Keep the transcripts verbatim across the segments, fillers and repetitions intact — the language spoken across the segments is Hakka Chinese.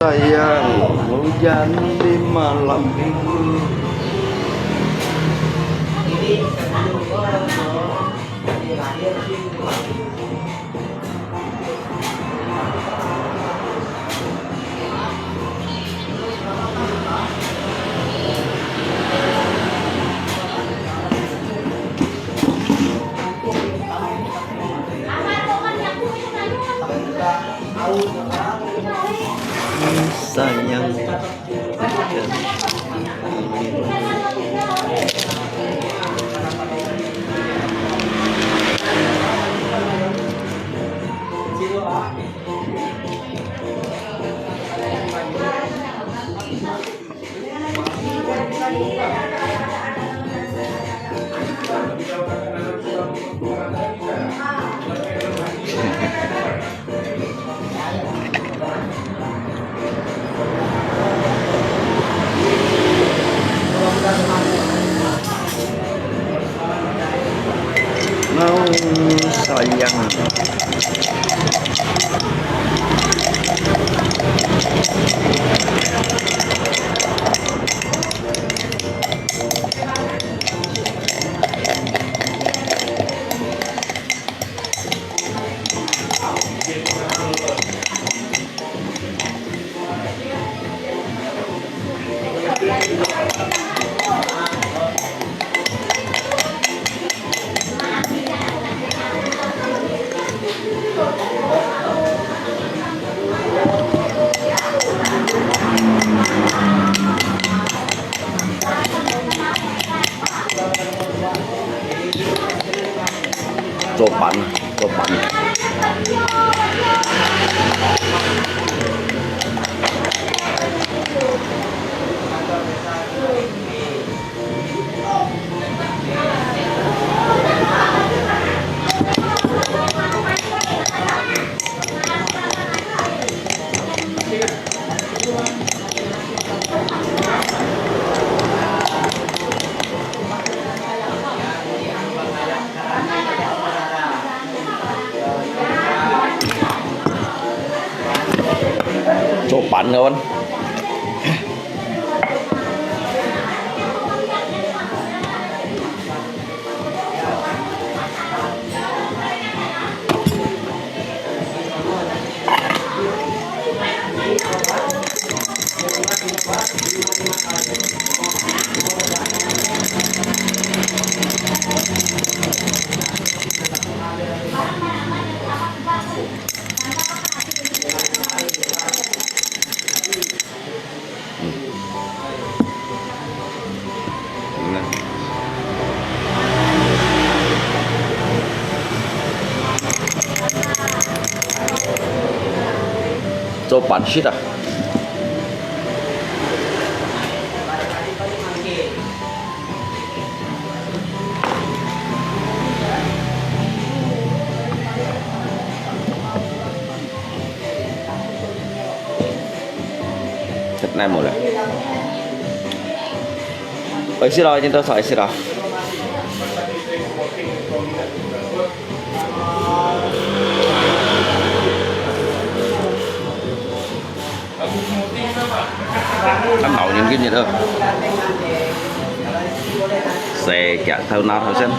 Sayang, hujan di malam minggu. 嗯，三样。 Mau sayang. 做粄，做粄。 做粄个。 嗯。嗯。做粄食啊。 ないもんね。美味しいの？今多少美味しいの？ 啊，鬧人个日啊！洗隻頭那頭先。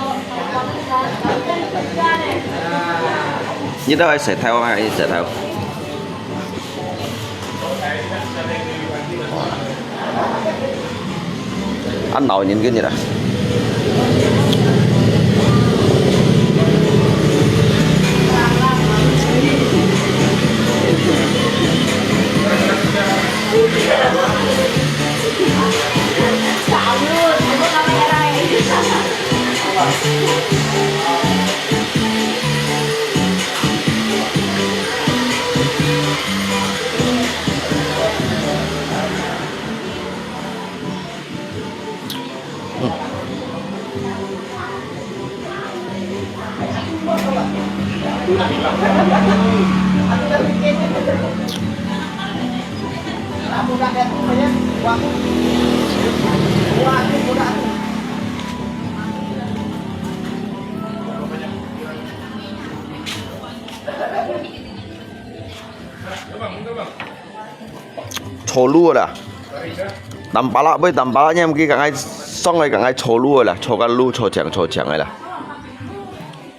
你都係洗頭啊，洗頭。啊，鬧人个日啊！炒滷啦。Tampalak，會tampalak，你毋記得講愛上來講愛炒滷个啦，炒个滷，炒淨，炒淨个啦。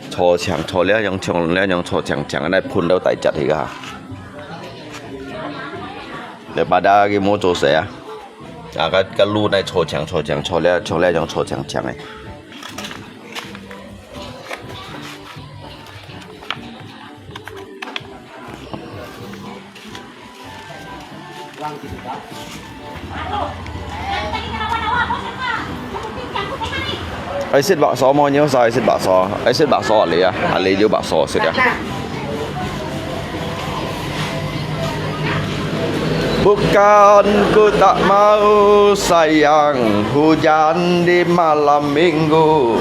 炒淨，炒了樣，炒了樣，炒淨淨，來噴到大隻去个哈。來，把大家个莫做事啊。啊，个，个滷來炒淨，炒淨，炒了，炒了樣，炒淨淨个。 Ai sit bakso mo, nyo sa ai sit bakso. Ai sit bakso ali ah. Ali ju bakso sit ah. Bukan ku tak mau sayang, hujan di malam minggu.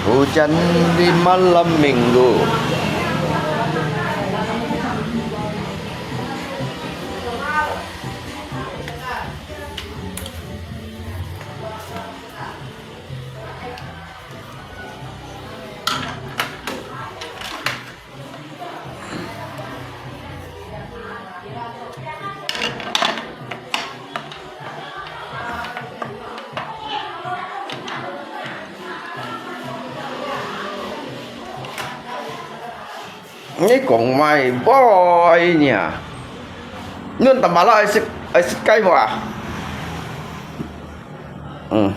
Hujan di malam minggu.你講麼个話呢？你等下啦，愛食，愛食雞無啊？嗯。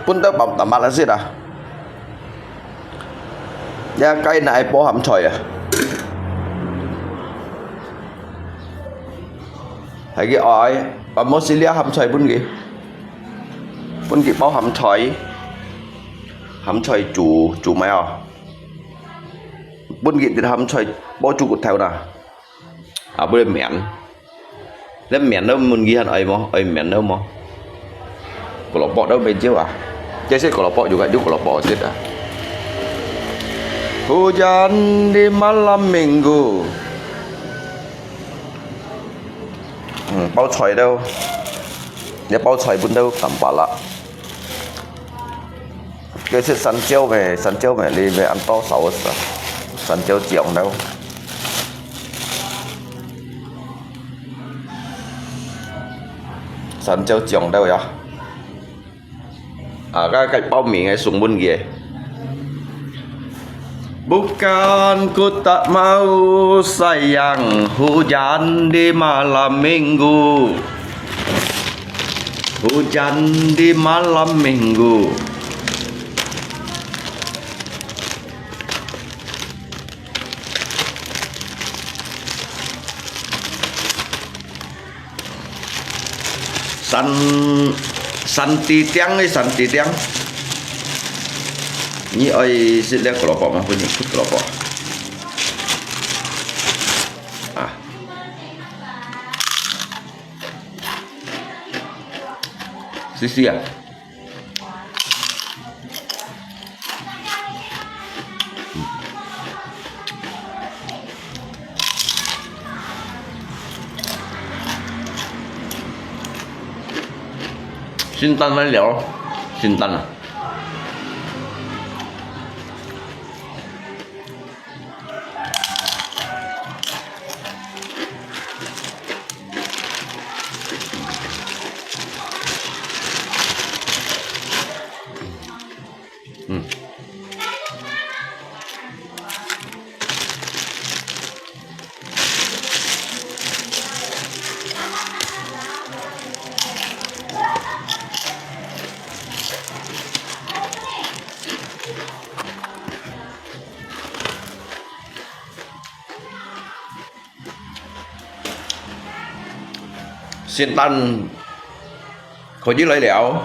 分到淡淡仔先啊。這雞哪會包鹹菜啊？係佢愛，啊，無係這鹹菜分佢，分佢包鹹菜，鹹菜煮，煮咩哦？分佢啲鹹菜包豬骨頭啦。 啊，不然麵。你麵都問佢還愛無？愛麵都無？胡蘿蔔都無招啊。這些胡蘿蔔有个，有胡蘿蔔食啊。Hujan di malam minggu。嗯，包菜都，你包菜分到淡薄啦。 該係山椒咩？山椒咩？你咩恁多sauce啊？山椒醬了。山椒醬了呀。啊，該，該包麵个送分佢。Bukan ku tak mau sayang, hujan di malam minggu. Hujan di malam minggu. San, san ti tiang, san ti tiang. Ni oi sit liak kelompok mah, ni kut kelompok. Ah. Sisi ah. Sintan來了，sintan啊。 嗯。Sintan可以來了，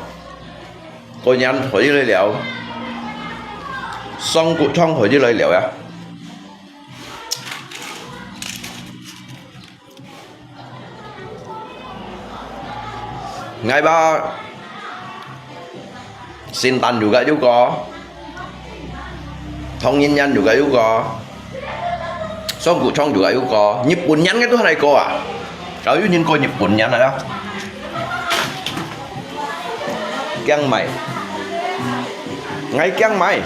過年可以來了，雙股湯可以來了呀。 𠊎吧，聖誕有个有个，唐人年有个有个，上古場有个有个，日本年个都還來過啊！還有人過日本年啊？驚買，𠊎驚買。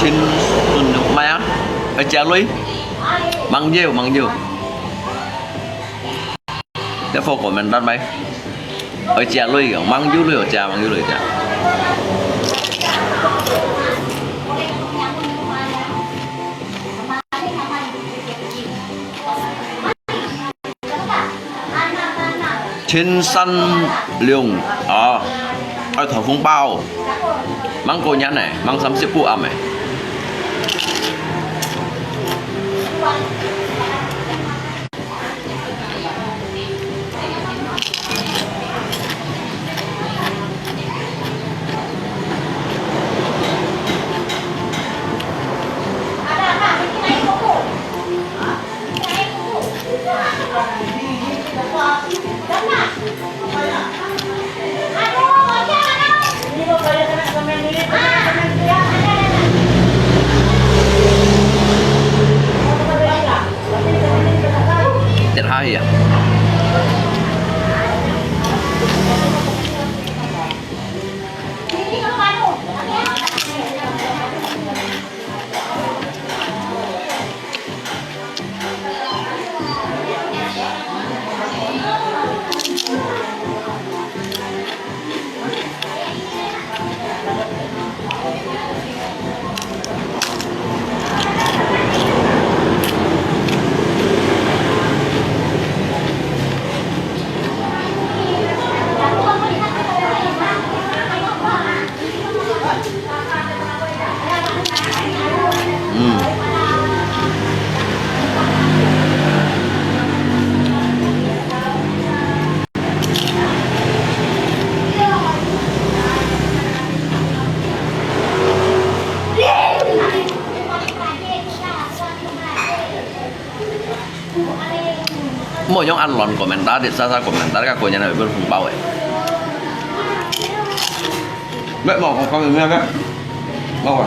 青春肉賣啊，愛食鐳，網友，網友。 這火鍋面單買，愛食鐳个，網友鐳愛食，網友鐳愛食。青山龍啊，愛討紅包，吂過年呢，吂三十不暗呢。 跌下去啊！ 嗯。 莫用恁亂komentar，直接komentar，該個人會分紅包誒。咩？無，我講咩咩？無啊。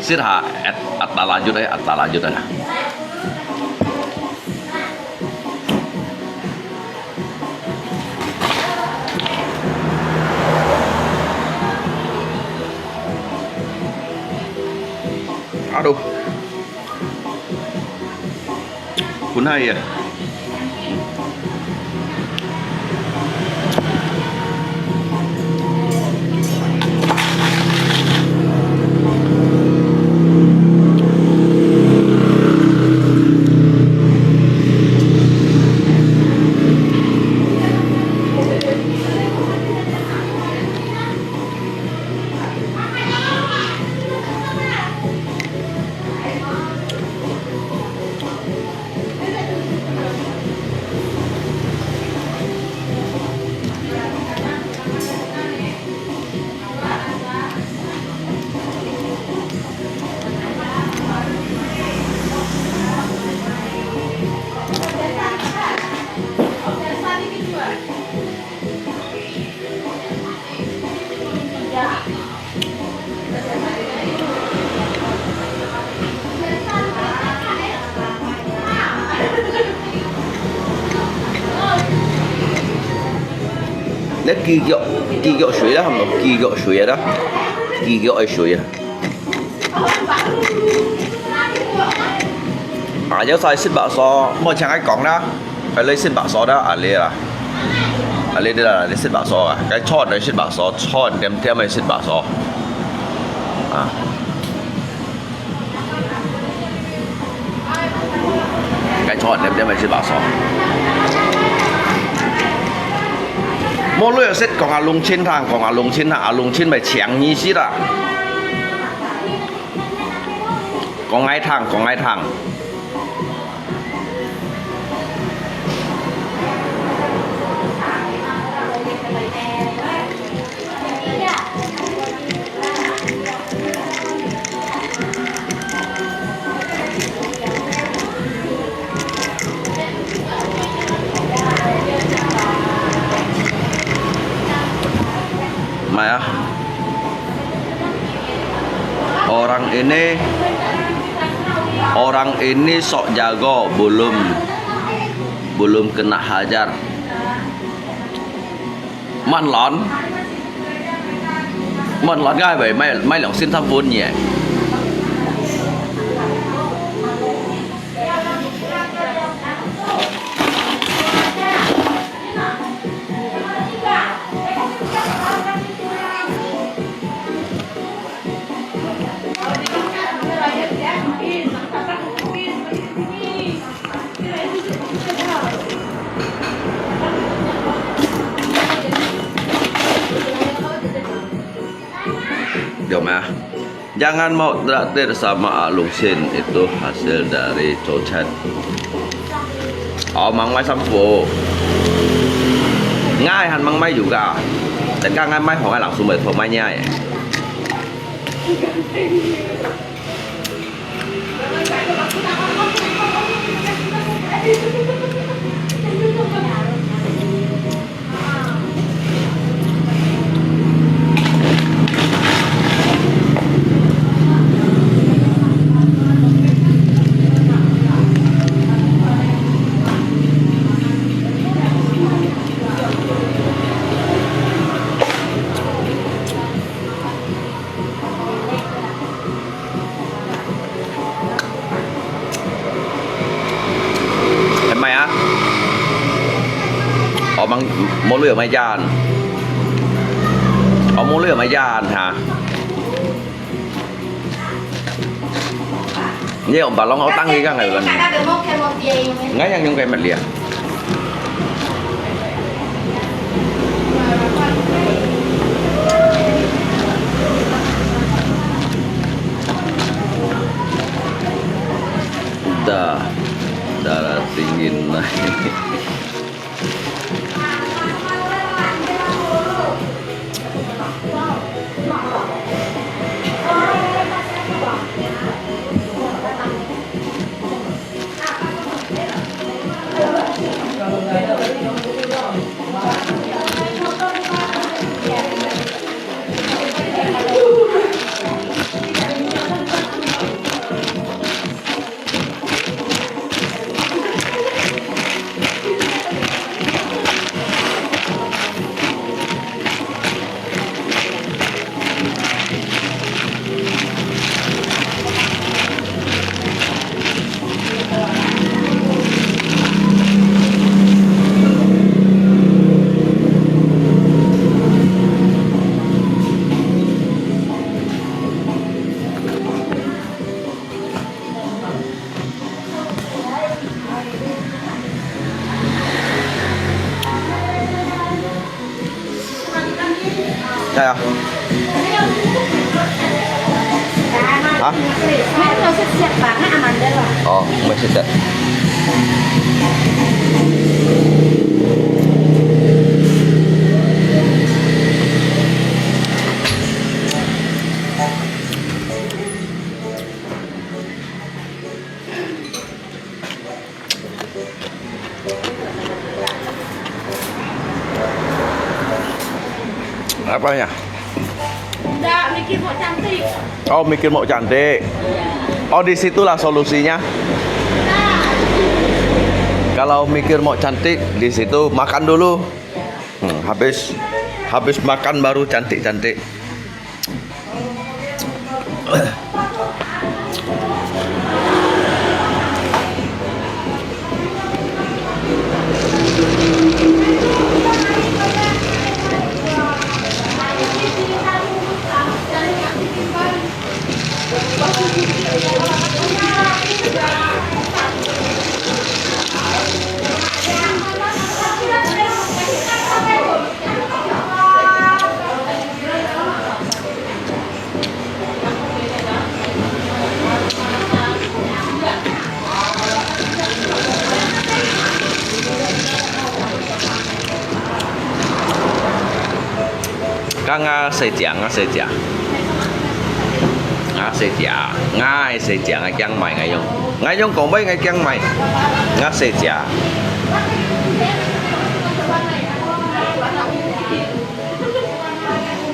Sit ha, at, at talajut eh, at talajut eh. Aduh. Kun hai ya.該雞腳，雞腳水啦，係無？雞腳水啊啦，雞腳个水啊。啊，有在食bakso，莫請佢講啦，佢來食bakso啦，啊你啦，啊你啦，你食bakso啊，該餐來食bakso，餐點點來食bakso，啊。 該坐點點个食bakso。無你識講阿龍親聽，講阿龍親聽，阿龍親咪請你食啦。講𠊎聽，講𠊎聽。 Maya, orang ini, orang ini sok jago, belum, belum kena hajar. 慢慢，慢慢个，賣，賣良心三分二。 有吗？Jangan mau traktir sama Alungsin, itu hasil dari cocet. Oh, mang mai sampo. Ngai han mang mai juga. Teka ngai mai hong ai langsung mai thok mai nyai. 係咪啊？我們，無你有賣jaan。我無你有賣jaan，哈。你用白龍好當佢講係吧？𠊎yang用个乜嘢啊？ Dah, darah dingin naik. Kaya. Ha? 哦，毋係食得。Apanya? Nggak, mikir mau cantik. Oh, mikir mau cantik. Oh, di situlah solusinya. Kalau mikir mau cantik, di situ makan dulu. Hmm, habis, habis makan baru cantik-cantik. 𠊎細隻，𠊎細隻，𠊎細隻，𠊎个細隻，𠊎驚買，𠊎用，𠊎用講買，𠊎驚買，𠊎細隻。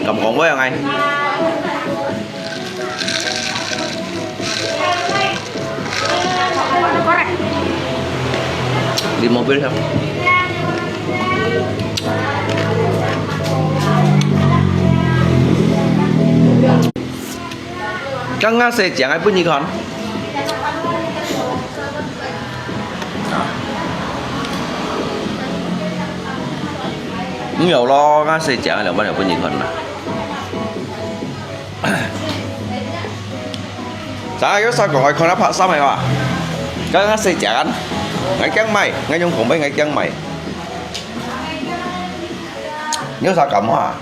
敢講買啊，𠊎？ Lima puluh. Kan ngasih chang ai pun ikon. Ngiau lo ngasih chang ai lo ban pun ikon na. Sa yo sa ko ai kon apa sa mai wa. Kan ngasih chang. Ngai chang mai, ngai nyong kong mai ngai chang mai. Yo sa kam ha.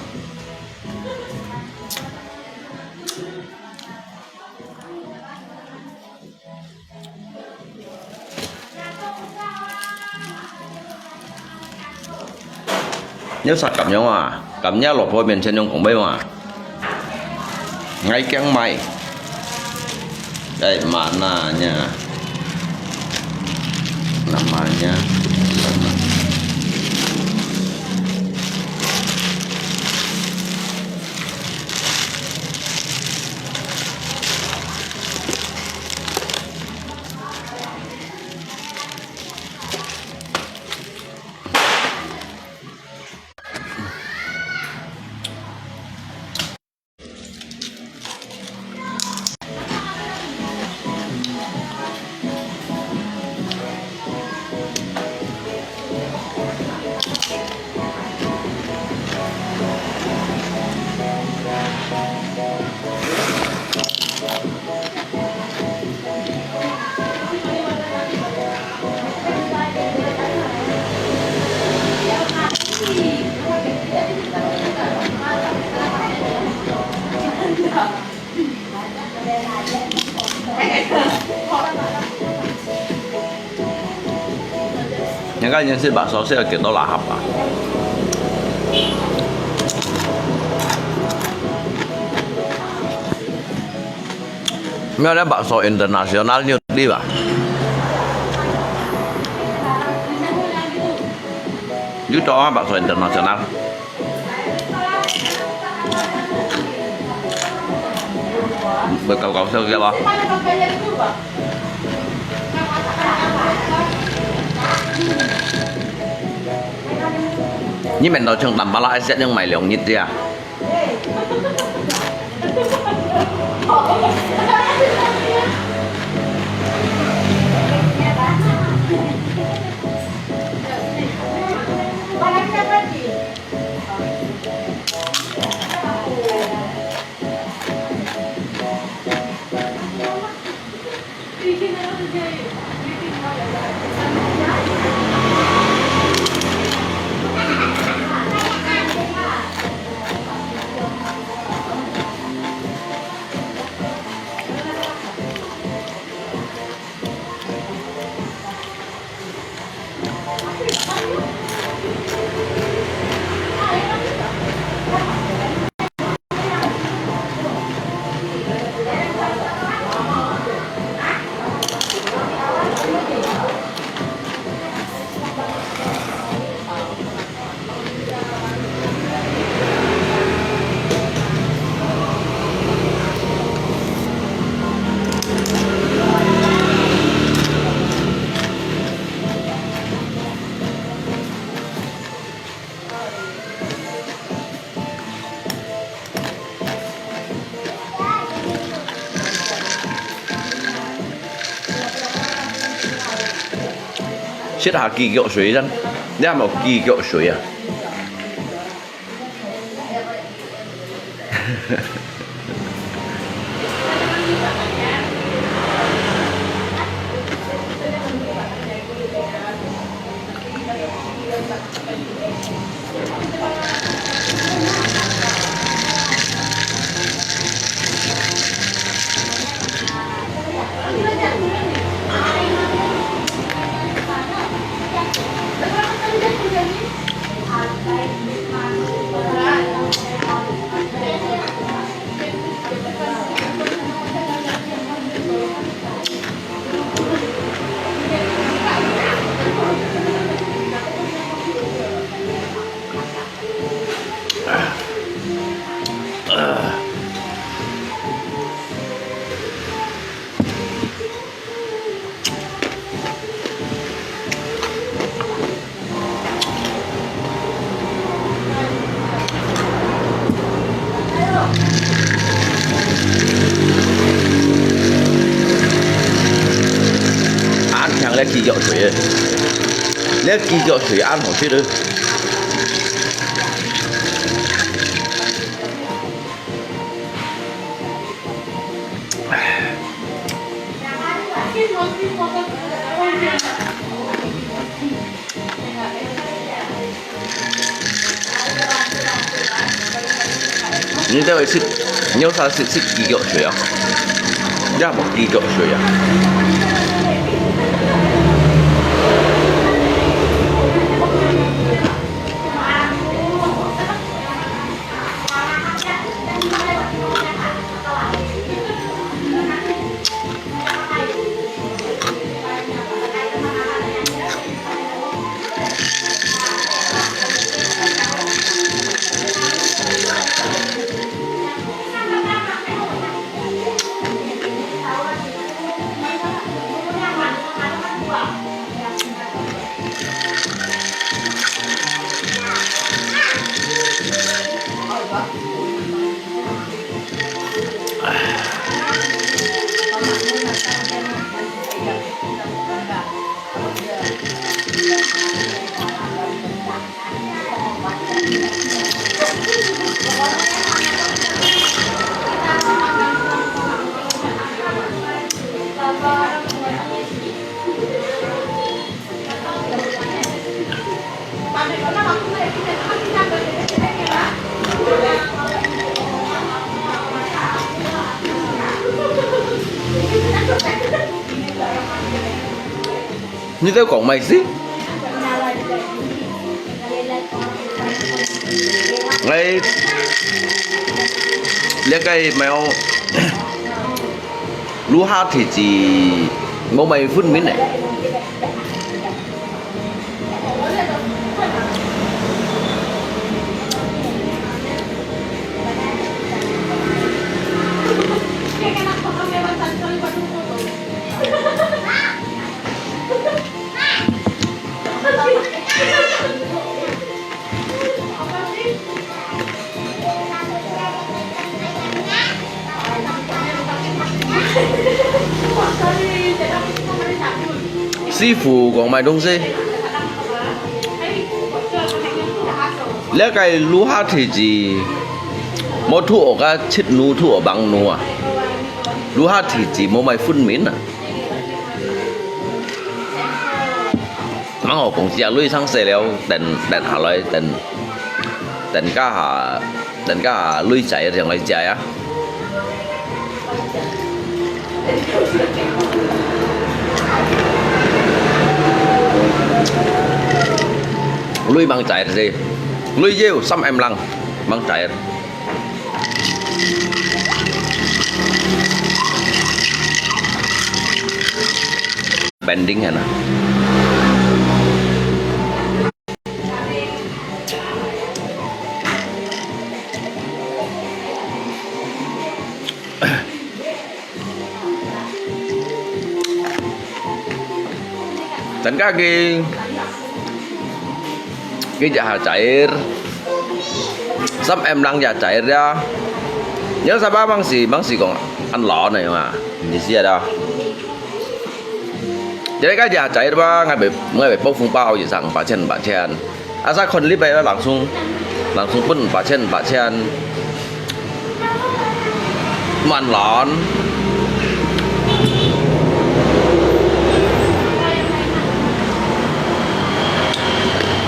Nyo sa kam nyong a, kam nya lo po mien chen nyong kong bai ma. Ngai kiang mai. Ai, mana nya. Namanya. Nyo ka nyo si bakso sik kito lahap a. Nyo ada bakso internasional nyo di ba? Nyo to a bakso internasional. Berkau-kau saja lah. Ni men tau chung tambah lah, ai siap yang mai leong nyit dia.食下雞腳水先，你有無雞腳水啊？雞腳水个，這雞腳水恁好食个。你這位食，你有啥食，食雞腳水啊？這無雞腳水啊？你在講麼个？𠊎這個無，鱸蝦、鐵子無麼个分明呢。 師傅講麼个東西？這個鱸蝦、鐵子，無渡學个七怒、渡學幫怒啊？鱸蝦、鐵子無麼个分明啊？ 蠻好講，只係鱸生死了，等，等下來，等，等該下，等該下鱸仔正來食啊。鱸吂食个，鱸有三M冷，吂食个。 Pending kan ah. Tangka ke, ke ja cair. Sam em lang ja cair ya. Yang sapa mang si, mang si kong an lo na yung ah. Hindi siya da. Jadi ka ja cair ba, ngai be, ngai be 包紅包一張五百千，五百千。 Asa kon li bai langsung, langsung pun bacen, bacen. Man lan.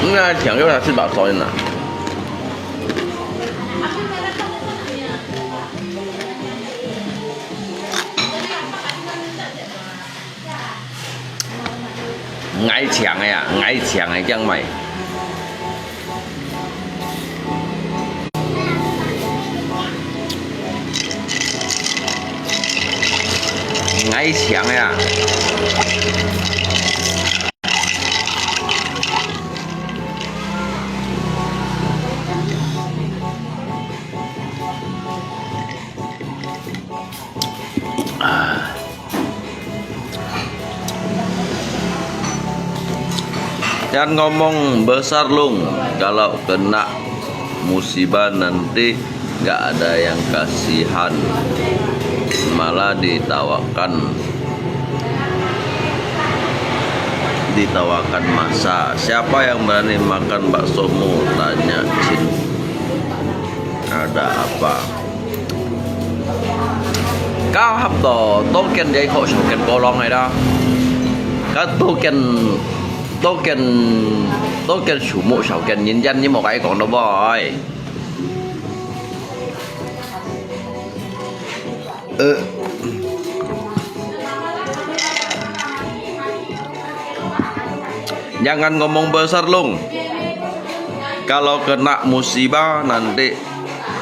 Nga tiang yo na sit bak soin na. Ngai chiang ya, ngai chiang ya, kiang mai. Ngai chiang ya. Yan ngomong besar Lung, kalau kena musibah nanti nggak ada yang kasihan, malah ditawakan. ditawarkan masak. Siapa yang berani makan baksomu, tanya Cin. Ada apa? Ka hap to, to ken dei kok sio ken kolong ai da. Ka to ken, to ken, to ken sio mo sio ken nyin jan ni mo kai kong do boy. Eh. Jangan ngomong besar, Long. Kalau kena musibah, nanti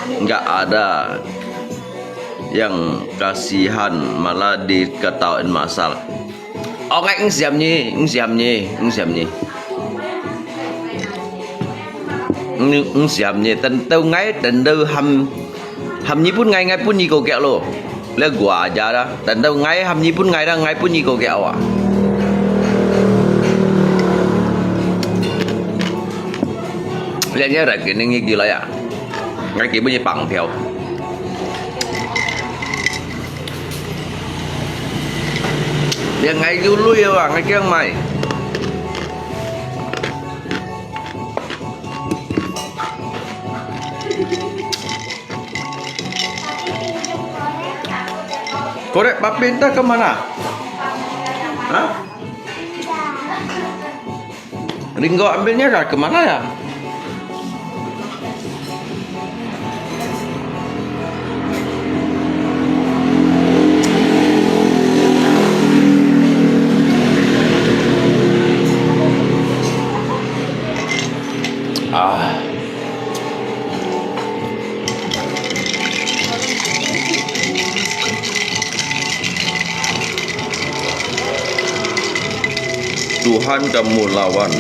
nggak ada yang kasihan, malah diketawain masal. Ong ai, eng siam ni, eng siam ni, eng siam ni. Eng, eng siam ni, tenteu ngai, tenteu ham, ham ni pun ngai, ngai pun ni ko kek lo. Le gua aja da, tenteu ngai, ham ni pun ngai da, ngai pun ni ko kek awa. Le ni ra ke ning ni ki la ya. Ngai ki pun ni pang theo. Yang ngai yu lui wa, ngai kiang mai. Korek papinta ke mana? Hah? Ringo ambilnya dari ke mana ya? Ah. Tuhan kamu lawan.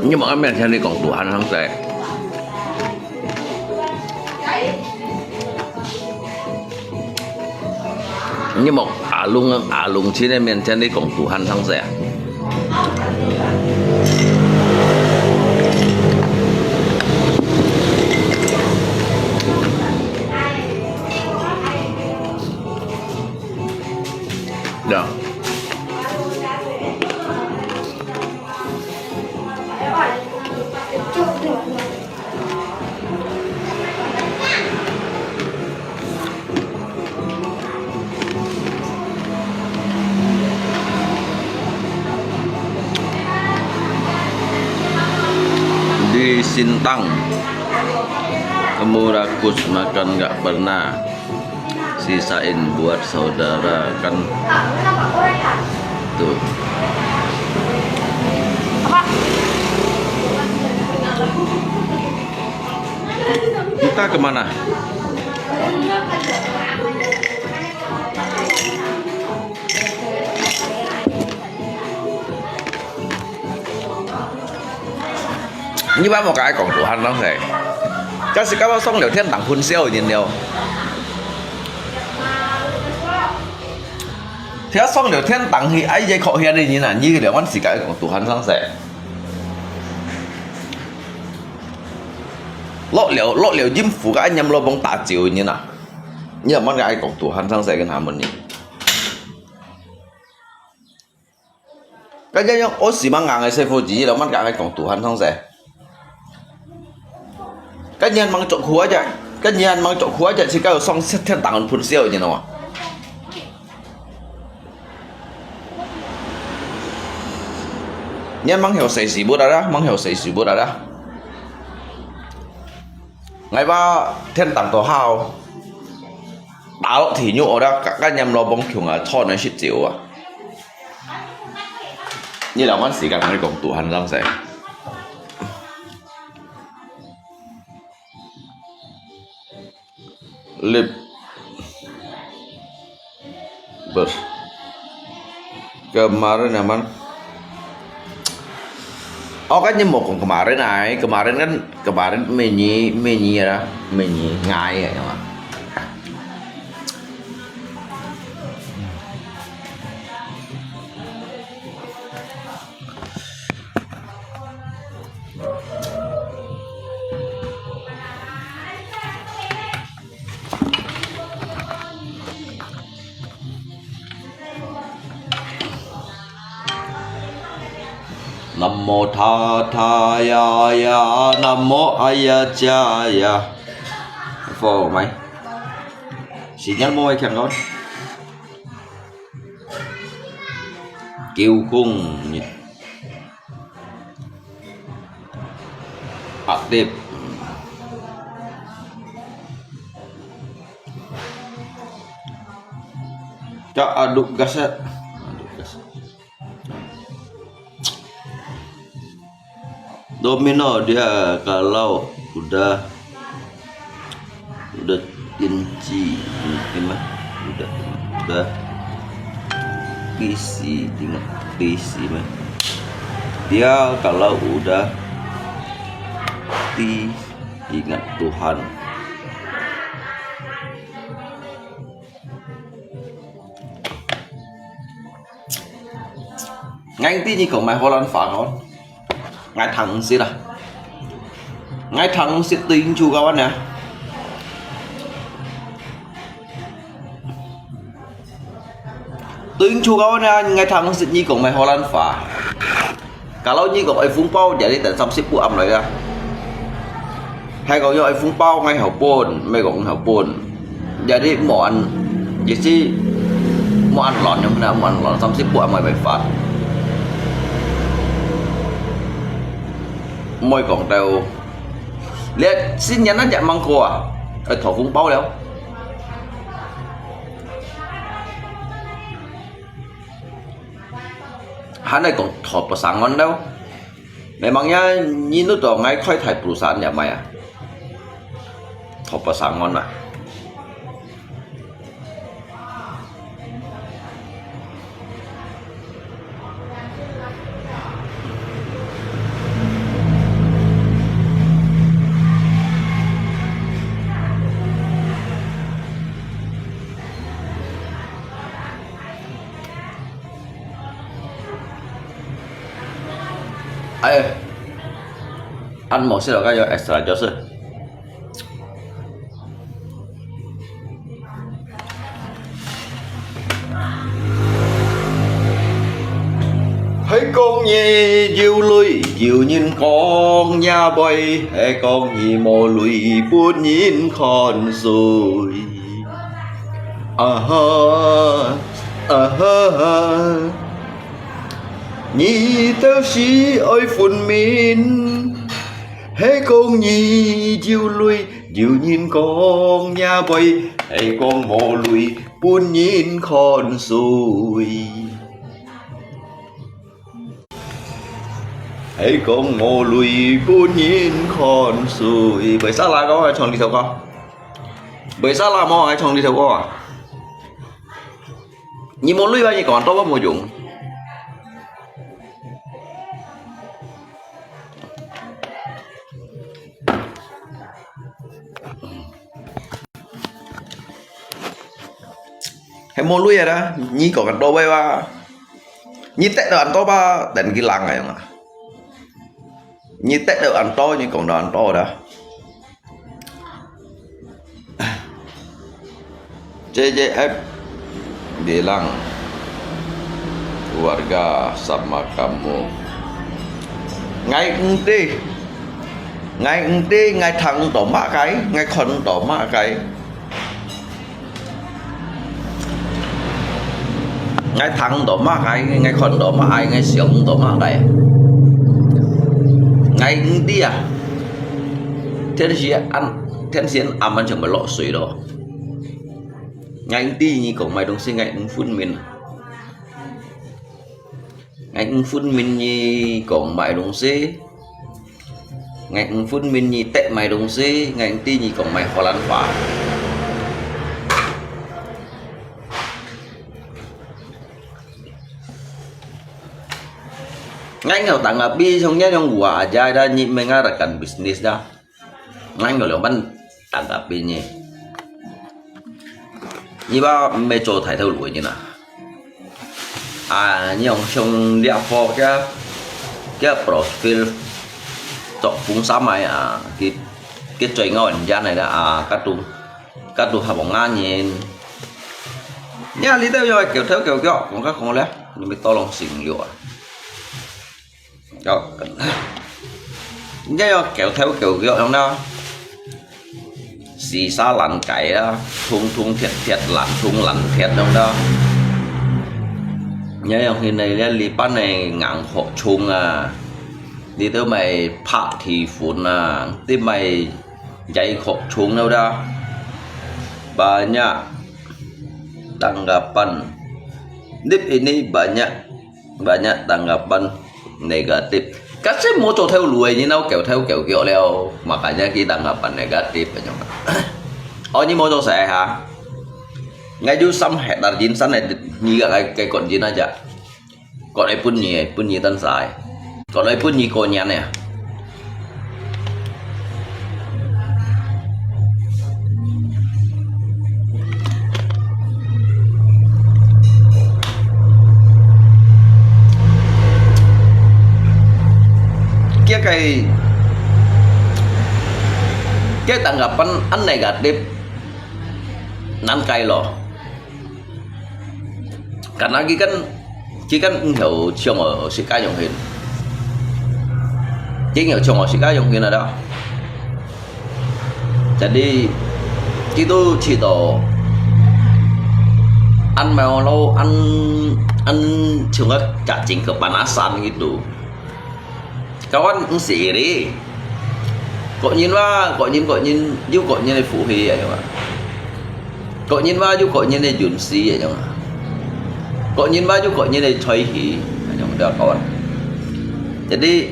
你莫面前你讲Tuhan上帝。 你莫阿龙啊，阿龙亲的面前你讲Tuhan上帝啊。呀。 Di Sintang, kamu rakus makan nggak pernah. Sisain buat saudara kan. Tuh. Kita kemana? Nyi ba mo ka ai kong Tuhan nang se. Ka si ka ba song liu thiên đàng phun siau nyin liu. Thia song liu thiên đàng hi ai ye kok hian nyin a, nyi liu wan si ka ai kong Tuhan sang se. Lok liu, lok liu yim fu ka ai nyam lo bong ta jiu nyin a. Nyi liu wan ka ai kong Tuhan sang se ken ha mun nyin. Ka nyan yang o si mang ngang ai se fu ji liu wan ka ai kong Tuhan sang se. Ka nyan mang chok khu aja, ka nyan mang chok khu aja si ka song thiên đàng phun siau nyin a. Nyan mang hiu se si bu da da, mang hiu se si bu da da. Ngai ba thiên đàng to hao. Ba lok thi nyu o da, ka, ka nyam lo bong kiu a, chon a shit jiu a. Nyi liu wan si ka ai kong Tuhan sang se. Lip. Bes. Kemarin aman. Oh, kan nyi mo kong kemarin ai. Kemarin kan, kemarin menyi, menyi ya, menyi ngai ya, ya. 南無他他呀呀，南無阿呀加呀。佛mai。時間無會強到。九空日。Aktif。Cak aduk gas ya. Aduk gas. Domino dia kalau udah, udah tinci, gimana? Udah, udah tisi, ingat tisi mah. Dia kalau udah ti, ingat Tuhan. Ngai ti ni kong mai Holland fa kon. Ngai thang sit ah. Ngai thang sit tu ing chu kawan ya. Tu ing chu kawan ya, ngai thang sit ni kong mai Holland fa. Kalau nyi kok ai phung pau, jadi tén samsip pu am lai ya. Hai kong yo ai phung pau ngai hau pun, mai kong hau pun. Jadi mo an, jadi mo an lon yang na, mo an lon samsip pu am mai bai fat. Moi kong teo. Lihat sin yan an jak mangko ah. Ai thok phung pau liao. Hana kong thop pasang ngon dau. Memangnya nyi nu to ngai khoi thai perusahaan ya mai ah. Thop pasang ngon ah. Ai, an mò xí lo ka yo extra jose. Hai kong nyi有鐳，有人講也會，hai kong nyi無鐳，分人看衰。 啊哈，啊哈，你兜係愛分明，係講你有鐳，有人講也會，係講無鐳，分人看衰。 係講無鐳分人看衰。Vì sao lại có ai chọn đi theo con? Vì sao lại có ai chọn đi theo con à? 你無鐳啊，你講到我無用。 係無鐳啊啦，你講恁多話哇，你得到恁多吧，等佢冷啊樣啊。你得到恁多，你講到恁多啦。J J F bilang keluarga sama kamu. Ngai enti, ngai enti, ngai thang to mak kai, ngai khon to mak kai. Ngai thang to mak kai, ngai khon to mak ai, ngai siang to mak kai. Ngai enti à. Thiên Sĩ ăn, Thiên Sĩ ăn ăn chẳng phải lọ suy đó. Ngai enti nyi kong mai dong si ngai eng phun min. Ngai eng phun min nyi kong mai dong si. Ngai eng phun min nyi tek mai dong si, ngai eng ti nyi kong mai Holland fa. Ngai ngau tang api song nya yong wa aja da nyi menga rakan bisnis da. Ngai ngau leong ban tang api nyi. Nyi ba me cho thai thau lui nyi na. À, nhưng không lia pho kia, kia profil chọc phúng sám ai à, cái cái chơi ngau anh gian này là à, các tu, các tu học bóng ngã nhìn. Nha, lý do là kiểu theo kiểu kiểu, còn các con lẽ, nhưng mà to lòng xỉn liu à. 哦，你要狗頭狗腳樣啦，死沙爛雞啊，通通鐵鐵爛通爛鐵樣啦。你用現在這禮拜个硬殼蟲啊，你都賣拍鐵粉啊，你賣giải殼蟲了啦。Banyak tanggapan. Nip ini banyak banyak tanggapan negatif. Kasi mo cho theo lui ni nau kêu theo kêu kêu leo, makanya kita tanggapan negatif. Ôi ni mo cho saya ha. Ngai ju sam hektar jin san ni ga kai kai kon jin aja. Kon ai pun ni pun ni tan sai. Kon ai pun ni ko nyan ya. Kia kai, kia tanggapan an negatif nan kai lo. Karena kikan, kikan engkau chong o sika yong hin. Kikan engkau chong o sika yong hin ada. Jadi, kitu chito an mau lo an an chunga cacing kepanasan gitu. Kawan mesti iri. Kok nyin wa, kok nyin, kok nyin, yu kok nyin ai fuhi ya jong. Kok nyin wa, yu kok nyin ai junsi ya jong. Kok nyin wa, yu kok nyin ai choi hi ya jong dah kawan. Jadi,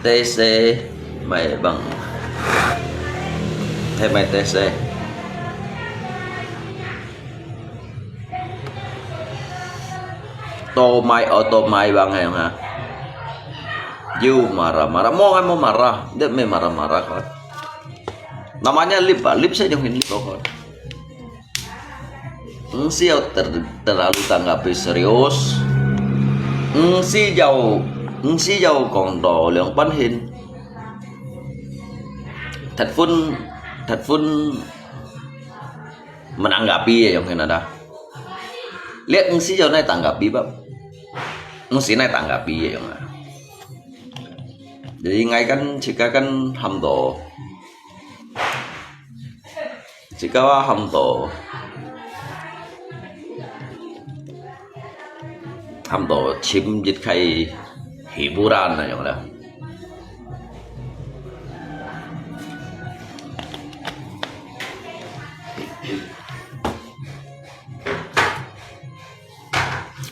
tê xê mai bang. Tê mai tê xê. Tô mai, ô tô mai bang ai ha. Yu marah-marah, mo ngai mo marah, det me marah-marah kon. Namanya lip ah, lip sa jong hin lip kon. Mesti yau ter, terlalu tanggapi serius. Mesti yau, mesti yau kong to liang pan hin. Thật phun, thật phun menanggapi ya jong hin ada. Lihat mesti yau nai tanggapi bab. Mesti nai tanggapi ya jong. Jadi ngai kan chika kan ham to. Chika wa ham to. Ham to chim jit khai hiburan na jong la.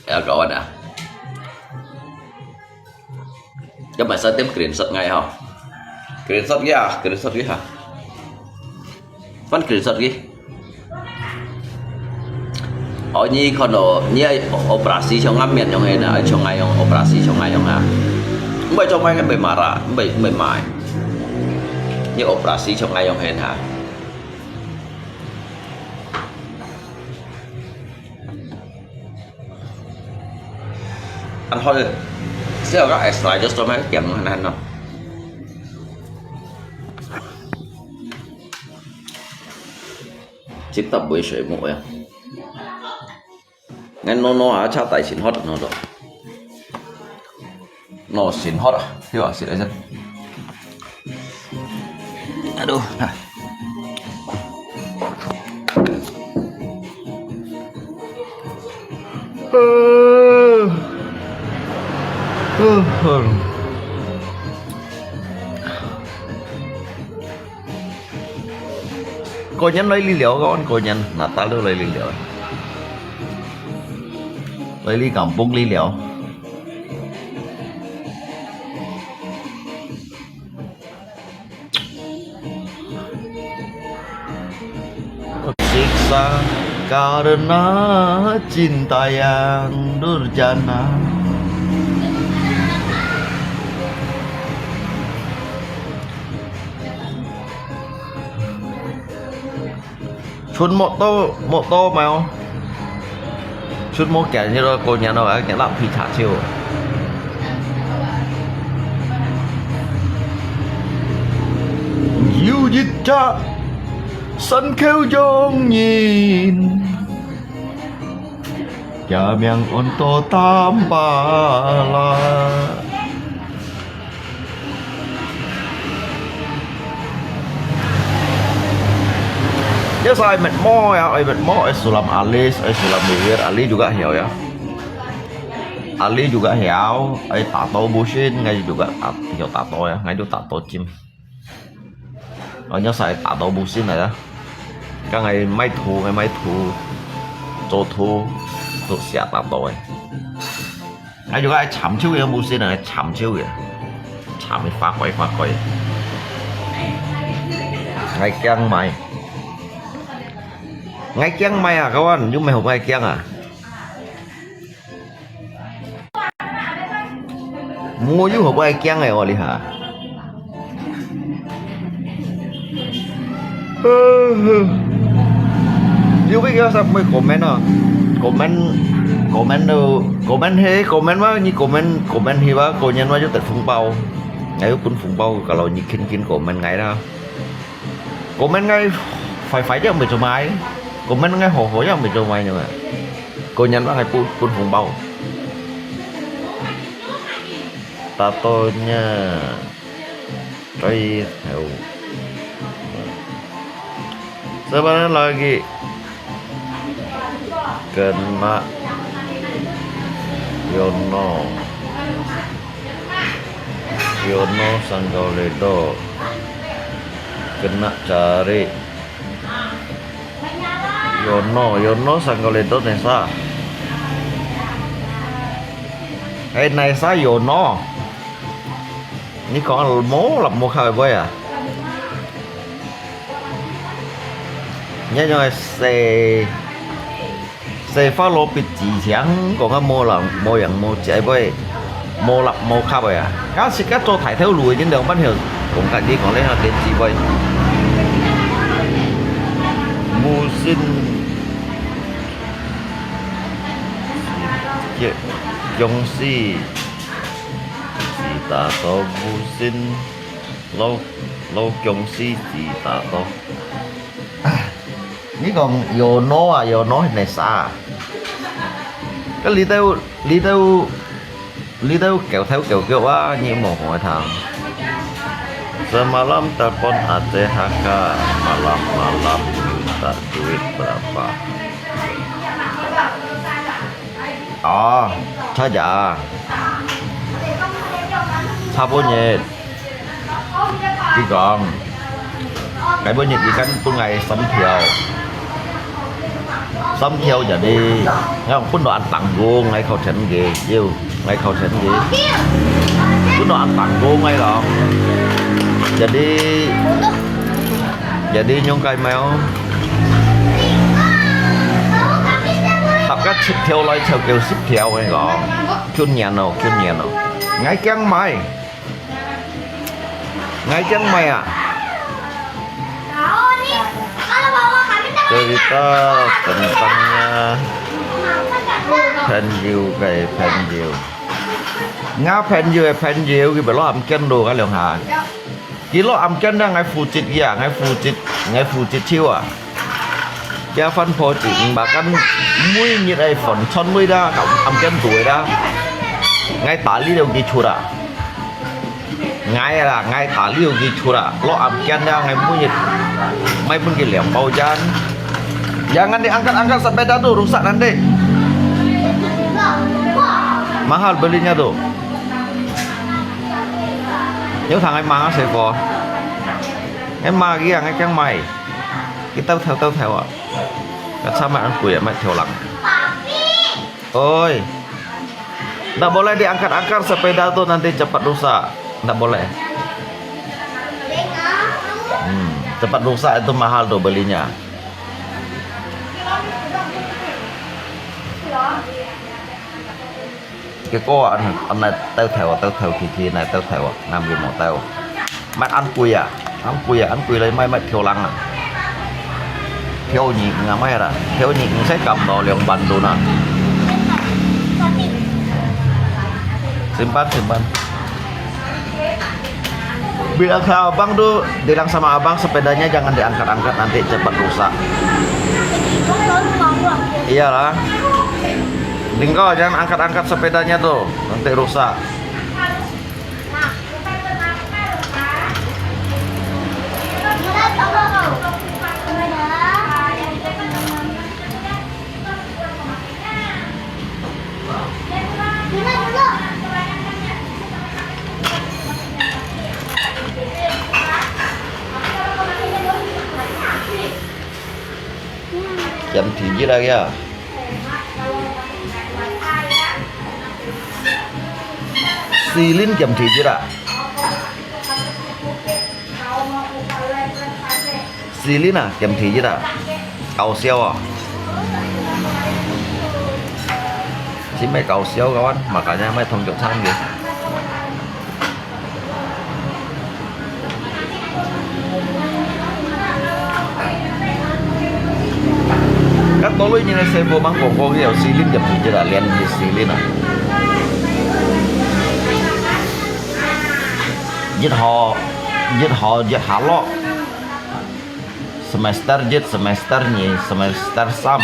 Ya kawan ah. Ka mai sa tem screenshot ngai ha. Screenshot ya, screenshot ya ha. Fan screenshot ki. Ôi ni kon lo, ni ai operasi chong ngam mian yong hen ah, chong ngai yong operasi chong ngai yong ha. Mbai chong ngai kan bai marah, mbai mbai mai. Ni operasi chong ngai yong hen ha. Ăn thôi, sẽ có extra cho tôi mấy cái kiện này nó. Chip tập buổi sưởi mũi à. Ngay nó nó hả, cha tài xin hót nó rồi. Nó xin hót à, hiểu à, xin hót. Aduh. Có nhắn lấy ly liao, có ăn có nhắn, nà ta lơ lấy ly liao. Lấy ly cảm bốc ly liao. Siksa karena cinta yang durjana. Chun mô tô, mô tô mèo. Chun mô kẻ như đó cô nhà nó, kẻ lạ phi thả chiêu. Yu yit cha, sân khêu yong nhìn. Yamyang untuk tambah lah. Ya, saya met mo ya, ai met mo, ai sulam alis, ai sulam bibir, ali juga hiau ya. Ali juga hiau, ai tato busin, ngai juga tat-, hiau tato ya, ngai juga tato cim. Anya sai tato busin ya. Kang ngai mai thu, ngai mai thu, cho thu, thu sia tato ai. Ngai juga ai cham chiu ya busin ai, cham chiu ya. Cham ni fa koi, fa koi. Ngai kiang mai. Ngai kiang mai à, các bạn, nhưng mà không ai kiang à. Mua yú hộp ai kiang ai, ủa, li hả? Yú biết cái sắp mới comment à. Comment, comment đâu, comment he, comment mà, như comment, comment hi ba, cô nhân mà yú tết phong bao. Ngai yú bún phong bao, kalau như khinh khinh comment ngai đó. Comment ngai phải phải chứ không bị cho mai. Comment ngai hổ hổ chứ không bị cho mai nhưng mà. Cô nhân mà ngai bún, bún phong bao. Tato-nya. Cái theo. Sebentar lagi. Kena. Yono. Yono Sangkau Ledo. Kena cari. Yono, Yono Sangkau Ledo Nesa. Hei, Nesa Yono. Ni kong mo lap mo khao boi à? Nhớ nhớ xe, xe pha lô bịt chỉ thiang, kong à mo lap mo yang mo chạy boi, mo lap mo khao boi à? Cá xịt cá tô thải theo lùi đến đường bắt hiểu, cũng cả đi còn lên là đến chỉ boi. Mu xin, kiông si, si ta tô mu xin. Lô, lô kiông si chỉ ta tô. Ni kong Yono à, Yono Nesa à? Cái lý têu, lý têu, lý têu kéo theo kéo kéo à, ni mò hỏi thằng. Semalam telepon Aceh Haka, malam-malam minta duit berapa? Ồ, sao vậy? Sao bố nhiệt? Đi con. Cái bố nhiệt đi cắn bố ngày sắm theo. Sắm theo giờ đi. Ngang bố nó ăn tặng gô, ngày khẩu trần ghế. Yêu, ngày khẩu trần ghế. Bố nó ăn tặng gô ngày đó. Giờ đi. Giờ đi nhung cái mèo. Tập cách xếp theo lại theo kiểu xếp theo này có. Chuyên nhàn nào, chuyên nhàn nào. Ngai kiang mai. Ngai kiang mai à. Cerita tentangnya Phen Yu, cái Phen Yu. Ngã Phen Yu, Phen Yu, cái bê lo ám kiên đồ cái lượng hà. Kilo am kiên na ngai phu chit ya, ngai phu chit, ngai phu chit chiu à. Kia phan pho chit, ba kan mui nyit ai phòn chon mui da, ka am kiên tu da. Ngai ta li liu ki chut à. Ngai la, ngai ta liu ki chut à. Lo am kiên da, ngai mui nyit. Mai pun ki liang bao jan. Jangan diangkat-angkat sepeda tu, rusak nanti. Mahal belinya tu. Nếu thằng ấy mang xe phò, em mang kia, em chẳng may. Kita tahu, tahu, tahu. Kat sama ăn quỷ, mày theo lăng. Ôi. Nggak boleh diangkat-angkat sepeda tu, nanti cepat rusak. Nggak boleh. Hmm, cepat rusak itu mahal tu belinya. Cái cô ăn, ăn này tao theo, tao theo thì thì này tao theo, ngam gì mà tao. Mày ăn quỷ à? Ăn quỷ à? Ăn quỷ lấy mày, mày theo lăng à? Theo nhị ngam mày ra. Theo nhị sẽ cầm nó liang bàn đồ nè. Simpan, simpan. Bilang sama abang tu, bilang sama abang sepedanya jangan diangkat-angkat, nanti cepat rusak. Iyalah. Tinggal jangan angkat-angkat sepedanya tuh, nanti rusak. Kiam thìn yit ah ya. Silin kiam thìn yit ah. Silin ah, kiam thìn yit ah. Kau siau ah. Sih mai kau siau kawan, makanya mai thong jok chang ye. Kan tului nyi na sebo mang kong kong ye, silin kiam thìn yit ah, lian ye silin ah. Yit ho, yit ho, yit ha lo. Semester yit, semester nyi, semester sam,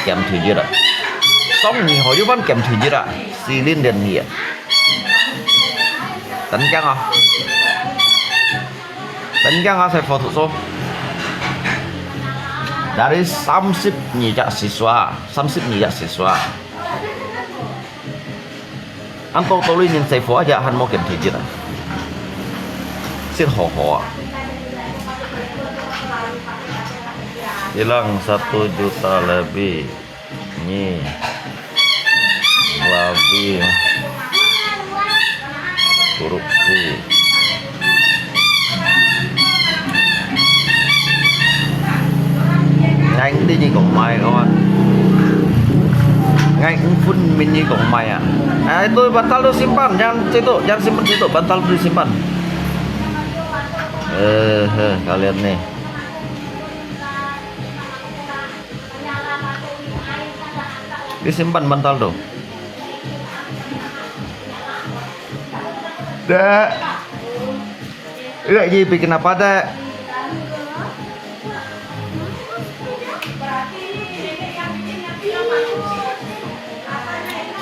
kiam thìn yit ah. Song nyi ho yu ban kiam thìn yit ah, silin lian ye. Tấn Giang ah. Tấn Giang ah, saya foto so. Dari samsip nyi jak siswa, samsip nyi jak siswa. An to tului nyin sebo aja han mo kiam thìn yit ah. Sit ho ho ah. Hilang satu juta lebih. Ni. Lebih. Korupsi. Ngai ung di nyi kong mai kawan. Ngai ung phun min nyi kong mai ah. Ah, itu bantal tu simpan, jangan situ, jangan simpan situ, bantal tu disimpan. Eh, eh, kalian nih. Disimpan bantal tu. Dek. Dek, ji bikin apa, Dek?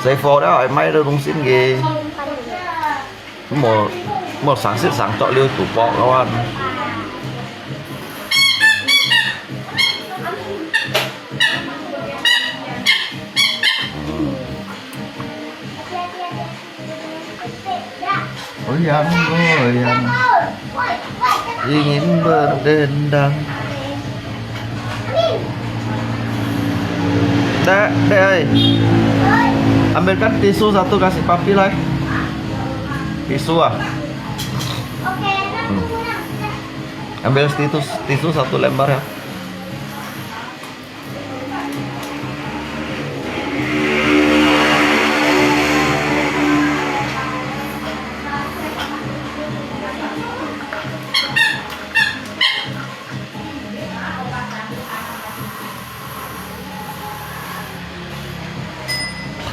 Sebo dah, mai dah rung sin ge. Mo, mo sang sit sang tok liu tu pok kawan. Goyang, goyang. Ingin berdendang. Dek, Dek, oi. Ambilkan tisu satu, kasih papi lai. Tisu ah. Hmm. Ambil tisu, tisu satu lembar ya.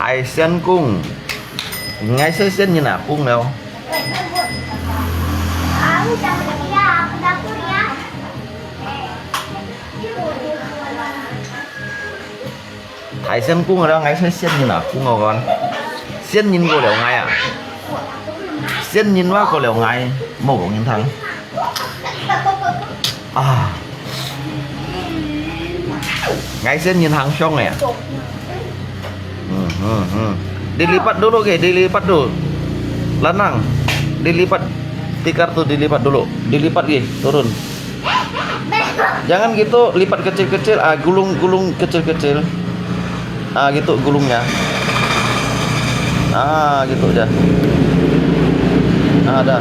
Hai sian kung. Ngai sai sian nyi na kung leo. Thái Sơn kung ở đâu ngay sẽ xiên nhìn à, kung ở con. Xiên nhìn cô liu ngay à. Xiên nhìn qua cô liu ngay, mô kong nhìn thẳng. À. Ngay xiên nhìn thẳng xong này à. Hmm, hmm, hmm. Dilipat dulu ke, dilipat dulu. Lanang, dilipat tikar tu dilipat dulu. Dilipat ke, turun. Jangan gitu, lipat kecil-kecil. Ah, gulung, gulung kecil-kecil. Ah, gitu gulungnya. Ah, gitu aja. Ah, dah.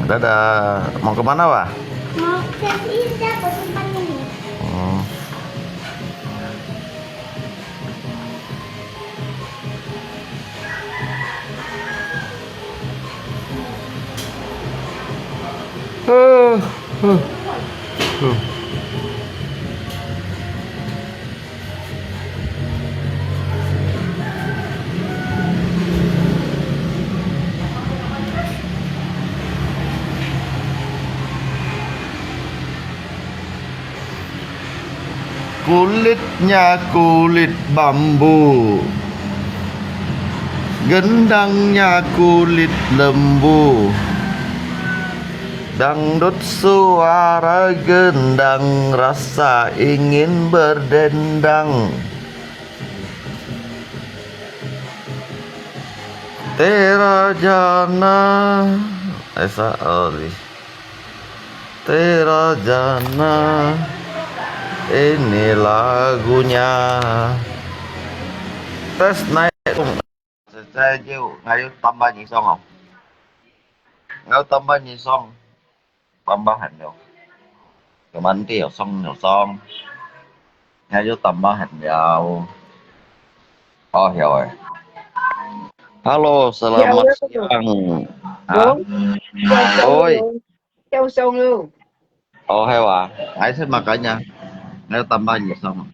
Dadah. Mau kemana, Wak? Mau ke sini, Dek, simpan ini. Oh. Kulitnya kulit bambu, gendangnya kulit lembu. Dangdut suara gendang, rasa ingin berdendang. Tera jana, esa, oh, di. Tera jana, ini lagunya. Tes naik. Saya je, ngayon tambah nyisong, oh. Ngayon tambah nyisong. Tambahan liao. Kemanti有送有送。那就 tambahan liao. Oh, 曉欸。Hello, selamat siang. Ha? Oi. 有送咯。 Oh, 係哇。𠊎識makanya。𠊎 tambahan nyisong。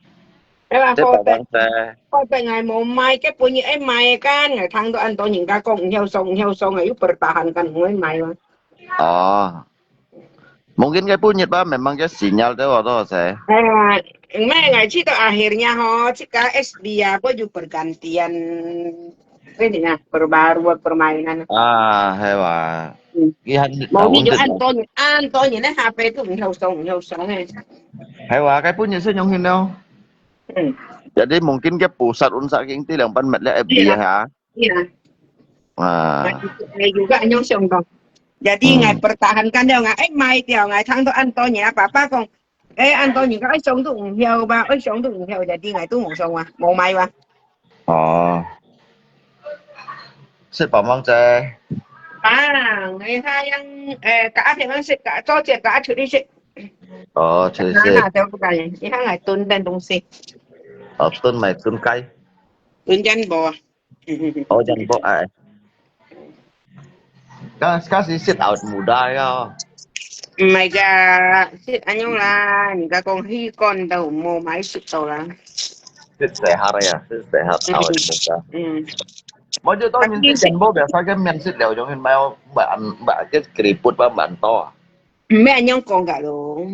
係啦，這白白白。好得，好得𠊎無買，該本日愛買个，𠊎聽到恁多人家講毋曉送，毋曉送啊，又 bertahan 个，毋會買嘛。哦。Mungkin 該本日吧，memang 該 sinyal 對我都係。哎呀，毋係，𠊎知道 akhirnya 吼，這个 S B 啊，我就 bergantian。Ini nah, perbaruan permainan. 啊，係哇。嗯。佢還，無，你就恁多年，恁多年咧，下輩都毋曉送，毋曉送誒。係哇，該本日係用去了。嗯。Jadi mungkin 該 pusat unsa king ti 兩班 met 咧，F B 哈。係啊。啊。有个恁樣想到。Jadi 嗯。𠊎 bertahan 緊了，𠊎愛賣掉，𠊎聽到恁多年啊，爸爸講， 誒，恁多人講愛送都毋曉吧，愛送都毋曉，jadi𠊎都無送啊，無買啊。哦。食飽吂姐？啊，你看樣，誒，甲阿平安食，甲做姐甲阿出去食。哦，出去食。啊，就不敢，你看來囤點東西。哦，囤買囤雞。囤點無啊。 哦，jambok啊。該，該係食awet muda个哦。毋係个，食恁樣啦，人家講氣管都無買食到啦。食細盒个啊，食細盒awet muda。嗯。無就當然食jambok biasa个免食了，用去買，買，買个keriput吧，買多啊。毋係恁樣講个咯。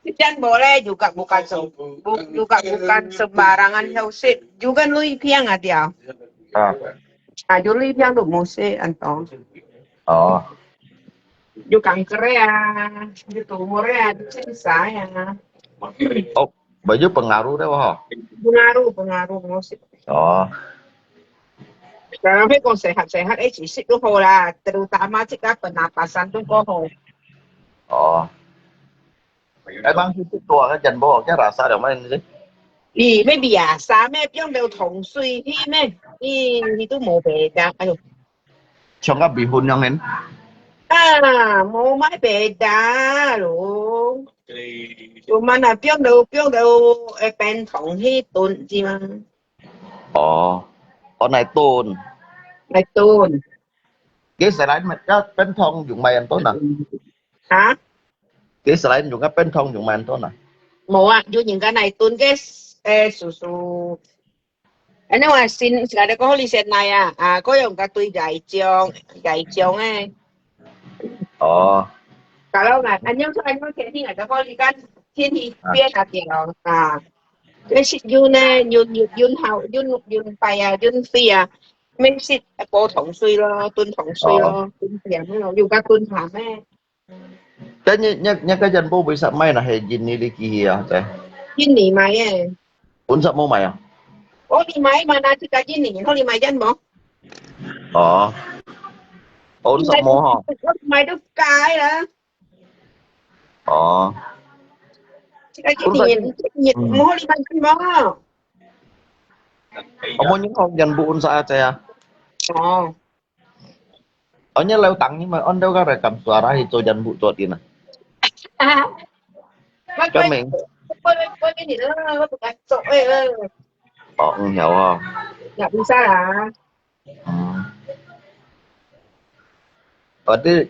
Ikan boleh juga bukan se-, bu-, juga bukan sembarangan 休息，就跟雷平啊，對啊。啊。啊，就雷平都無食恁多。哦。就kanker啊，就tumor啊，就真晒啊。哦，berarti pengaruh 个吼。Pengaruh，pengaruh 無食。哦。Kalau 佢講細盒細盒，一直食都好啦，terutama這个pernapasan都過好。哦。 Emang係食多个jambok，該 rasa了咩？你，你biasa咩？放到糖水去咩？你，你都無別个，哎喲。像个bihun樣个。啊，無買別个咯。Cuma啊，放到，放到，誒，冰糖去燉啫嘛。哦，哦，來燉。來燉。該selain買，該冰糖用買恁多啊？啊？ Jadi selain用个冰糖用蠻多呢？無啊，有人家來燉个，誒，叔叔。Ano啊，先，先个講好你先來啊，啊，佢用个對該種，該種誒。哦。Kalau nggak，恁樣，恁樣天氣，就好你看天氣變啊，對哦，啊。這係運呢，運，運，運好，運，運快啊，運飛啊，免食，補糖水咯，燉糖水咯，哦。燉甜咯，有个燉鹹誒。 Kan nya, nya, nya ka Janbo bisa mai na he Jin ni liki hi ah, te. Jin ni mai eh. Unsa mo mai ah? Oh, ni mai mana si ka Jin ni, oh, ni mai Janbo. Oh. Oh, unsa mo ha? Oh, ni mai tu kai lah. Oh. Si ka Jin ni, Jin ni, mo ni mai Janbo. Amo ni kong Janbo unsa ate ah? Oh. Anya leo tang ni mai on deu ka rekam suara hi cho Janbo cho ti na. Ka meng. Oh, eng hiao ha. Nggak bisa lah. Hmm. Berarti,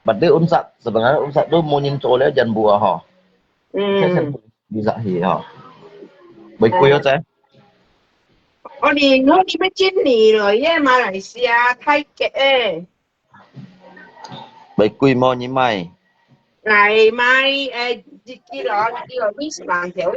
berarti unsa, sebenarnya unsa tu mo nyin cho le Janbo ha. Hmm. Bisa hi ha. Baik ku yo cai. Oh, ni, no, ni mai Jin ni lo, ye Malaysia, Thai ke eh. Baik ku mo ni mai. Ngai mai eh, Jin ni lo, Jin ni lo, ni semang jauh.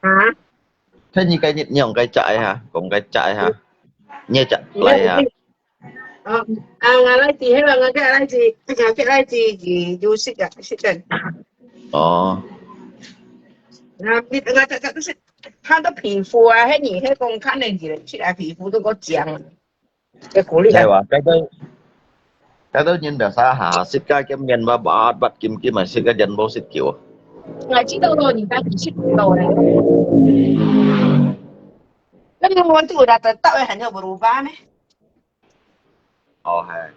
啊？看你个日用个食一下，讲个食一下，你食来一下。哦，啊，我来自迄个，我个来自，我个来自有色个，色个。哦，啊，你我这这都是他的皮肤啊，迄你迄讲看的人，起来皮肤都够僵，要鼓励的。系哇，该个，该个人就啥哈，食个个面巴巴巴金金啊，食个人无食球。，𠊎知道咯，人家其實知道咧。那麼我都有拿得到的，還有berubah咩？ 哦，係。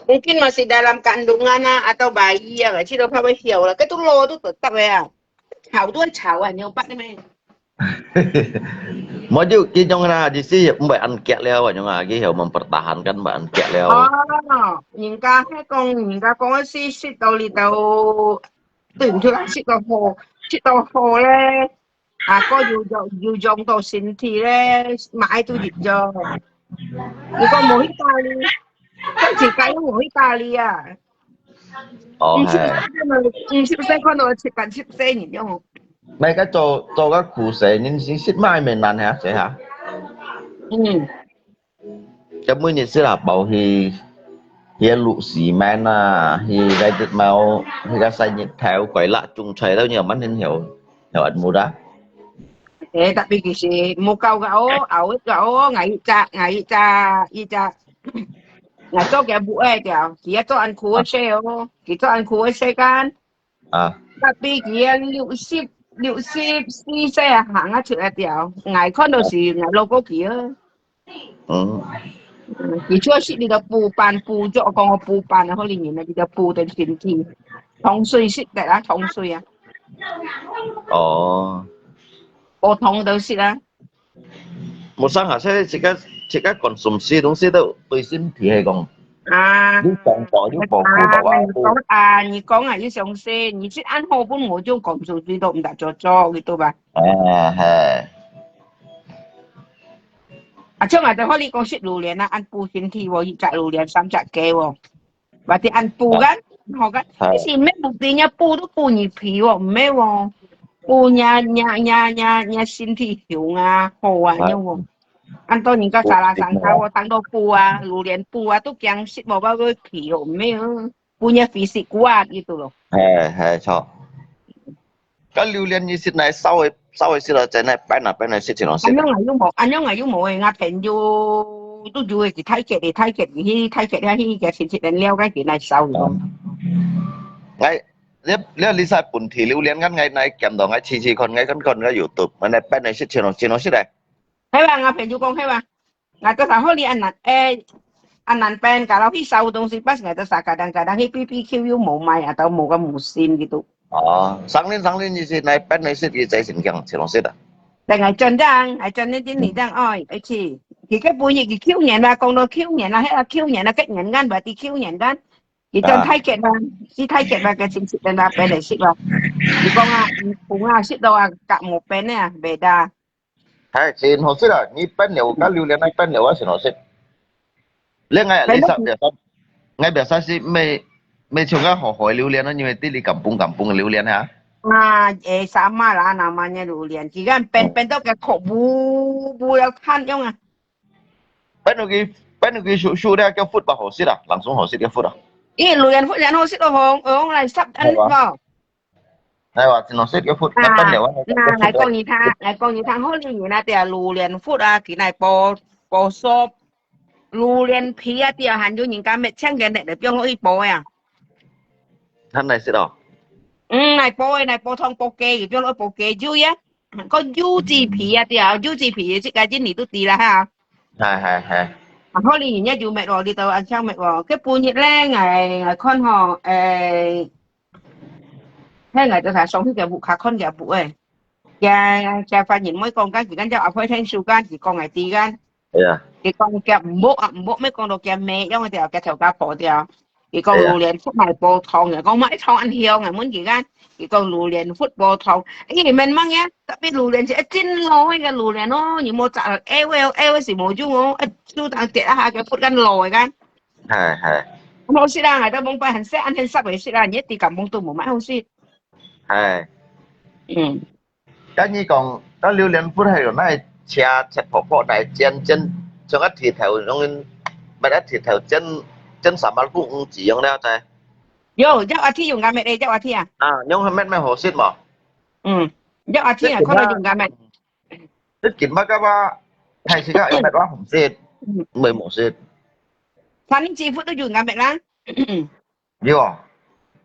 Mungkin masih dalam kandungan ah, atau bayi ah, cik tu kau hiau lah. Kau tu lo tu tetap ya. Chau tu chau ah, nyobat ni meh. 無就佢種啦，意思毋會恁激了，樣啊，佢後面pertahankan毋會恁激了。哦，人家係講，人家講个係食到你都對毋住啦，食到好，食到好咧，啊，个有用有用到身體咧，買都入咗。如果無去打理，真係該用無去打理啊！哦，五十係。歲嘛，五十歲看到七八十歲人用。毋係，該做做个苦事，你先食買面難下，這下。嗯。 該每日食啊，包去去个滷絲麵啊，去該隻貓，去个晒日頭，該辣種菜都有，滿天有有ăn murah。 Eh, tapi其實無夠个哦，awet个哦，𠊎一隻，𠊎一隻，一隻，𠊎做佢屋个條，佢也做恁苦个事哦，佢做恁苦个事kan。啊。 Tapi佢也六十，六十四歲啊，行啊出來條，𠊎看到時𠊎老過佢啊。 嗯。 佢就係你个補班，補足講个補班啊，好哩人啊，你个補个身體，糖水食得啊，糖水啊，哦。補糖都食啊。 無生啊，所以自家自家konsumsi東西都對身體係講，啊，有幫助，有幫助到啊。你講啊，你講啊，要相信，你食恁好本無就konsumsi都毋得做做，你懂吧？啊，係。 啊，像𠊎兜學你講食榴槤啊，恁補身體哦，一隻榴槤三隻雞哦，或者恁補kan，好kan。係。其實毋係目的，你補都補你皮哦，毋係哦，補你你你你你身體雄啊，好啊，係。你哦。恁多人家沙拉生炒哦，當多補啊，榴槤補啊，都驚食無飽个皮哦，毋係哦，補你physique啊，意思咯。係係，著。該榴槤你食來燒个燒个食咯，在該煸啊煸來食，盡好食。恁樣啊又無，恁樣啊又無个，𠊎朋友都有个，去泰國个，泰國个，去泰國遐去，佢親戚人了解佢來燒个。𠊎，你你你使本地榴槤，𠊎𠊎𠊎撿到，𠊎試試看，𠊎看看𠊎YouTube，𠊎來煸來食，盡好盡好食个。係吧？𠊎朋友講係吧？𠊎都想學你恁難，誒，恁難煸，搞到去燒東西，pas𠊎都想kadang-kadang去B B Q又無賣啊，都無个無心个都。 哦，生日生日意思，來煸來食，佢在新疆盡好食啊。等𠊎轉正，𠊎轉正你正愛，而且佢个本意佢舊年啦，講到舊年啦，係啊舊年啦，隔年間吧，第舊年間，佢轉泰國啦，去泰國啦，个親戚人啦，煸來食啦。佢講啊，你講啊，食到啊，甲無煸个啊，袂得。 係，真好食啊！你煸了，該榴槤啊，煸了啊，真好食。你𠊎你食biasa，𠊎biasa食乜乜像該好好个榴槤啊，因為知你kampung kampung个榴槤啊。啊，誒，sama lah namanya榴槤，佢講煸煸到个殼烏烏了，看樣啊。 煸到佢煸到佢熟熟了，叫food吧好食啊，langsung好食个food啊。咦，榴槤food好食到紅紅來煠ăn無？係哇，真好食个food，該煸了啊。那來講一下，來講一下，好哩人啊，對啊，榴槤food啊，佢來包包熟，榴槤皮啊，對啊，還有人家搣青个，來放落去包啊。還來食哦。嗯，來包个，來煲湯煲雞，佢放落去煲雞，有啊。 个柚子皮啊，對啊，柚子皮，這個印尼都知啦哈。係係係。啊，好哩人家有搣哦，你都恁像搣哦。該本日咧，𠊎𠊎看吼，誒，係𠊎就睇上去个屋下看个屋誒。佢佢發現妹講緊，佢跟隻阿婆聽手間，佢講𠊎知間。係啊。佢講佢屋啊，屋乜講到佢妹，因為佢佢頭家婆掉。 佢講榴槤佛賣煲湯，佢講買湯恁香啊，問佢間，佢講榴槤佛煲湯，咦，你問乜嘢？特別榴槤係真老个榴槤哦，你莫摘，L L L是無用哦，就當跌下个佛間老个間。係係。好食啦，𠊎都望擺很細，恁很濕个食啦，你一啲感冒都無，蠻好食。係。嗯。 該你講，該榴槤佛係用來切切薄薄來煎煎，像个鐵頭用，乜个鐵頭煎煎sambal kangkong樣了在。有，有阿弟用个咩咧？有阿弟啊？啊，用係乜乜好食無？嗯，有阿弟啊，可能用个咩？你今晡个話，太時間用乜話好食，嗯，毋會無食。三明治佛都用个咩啦？有啊。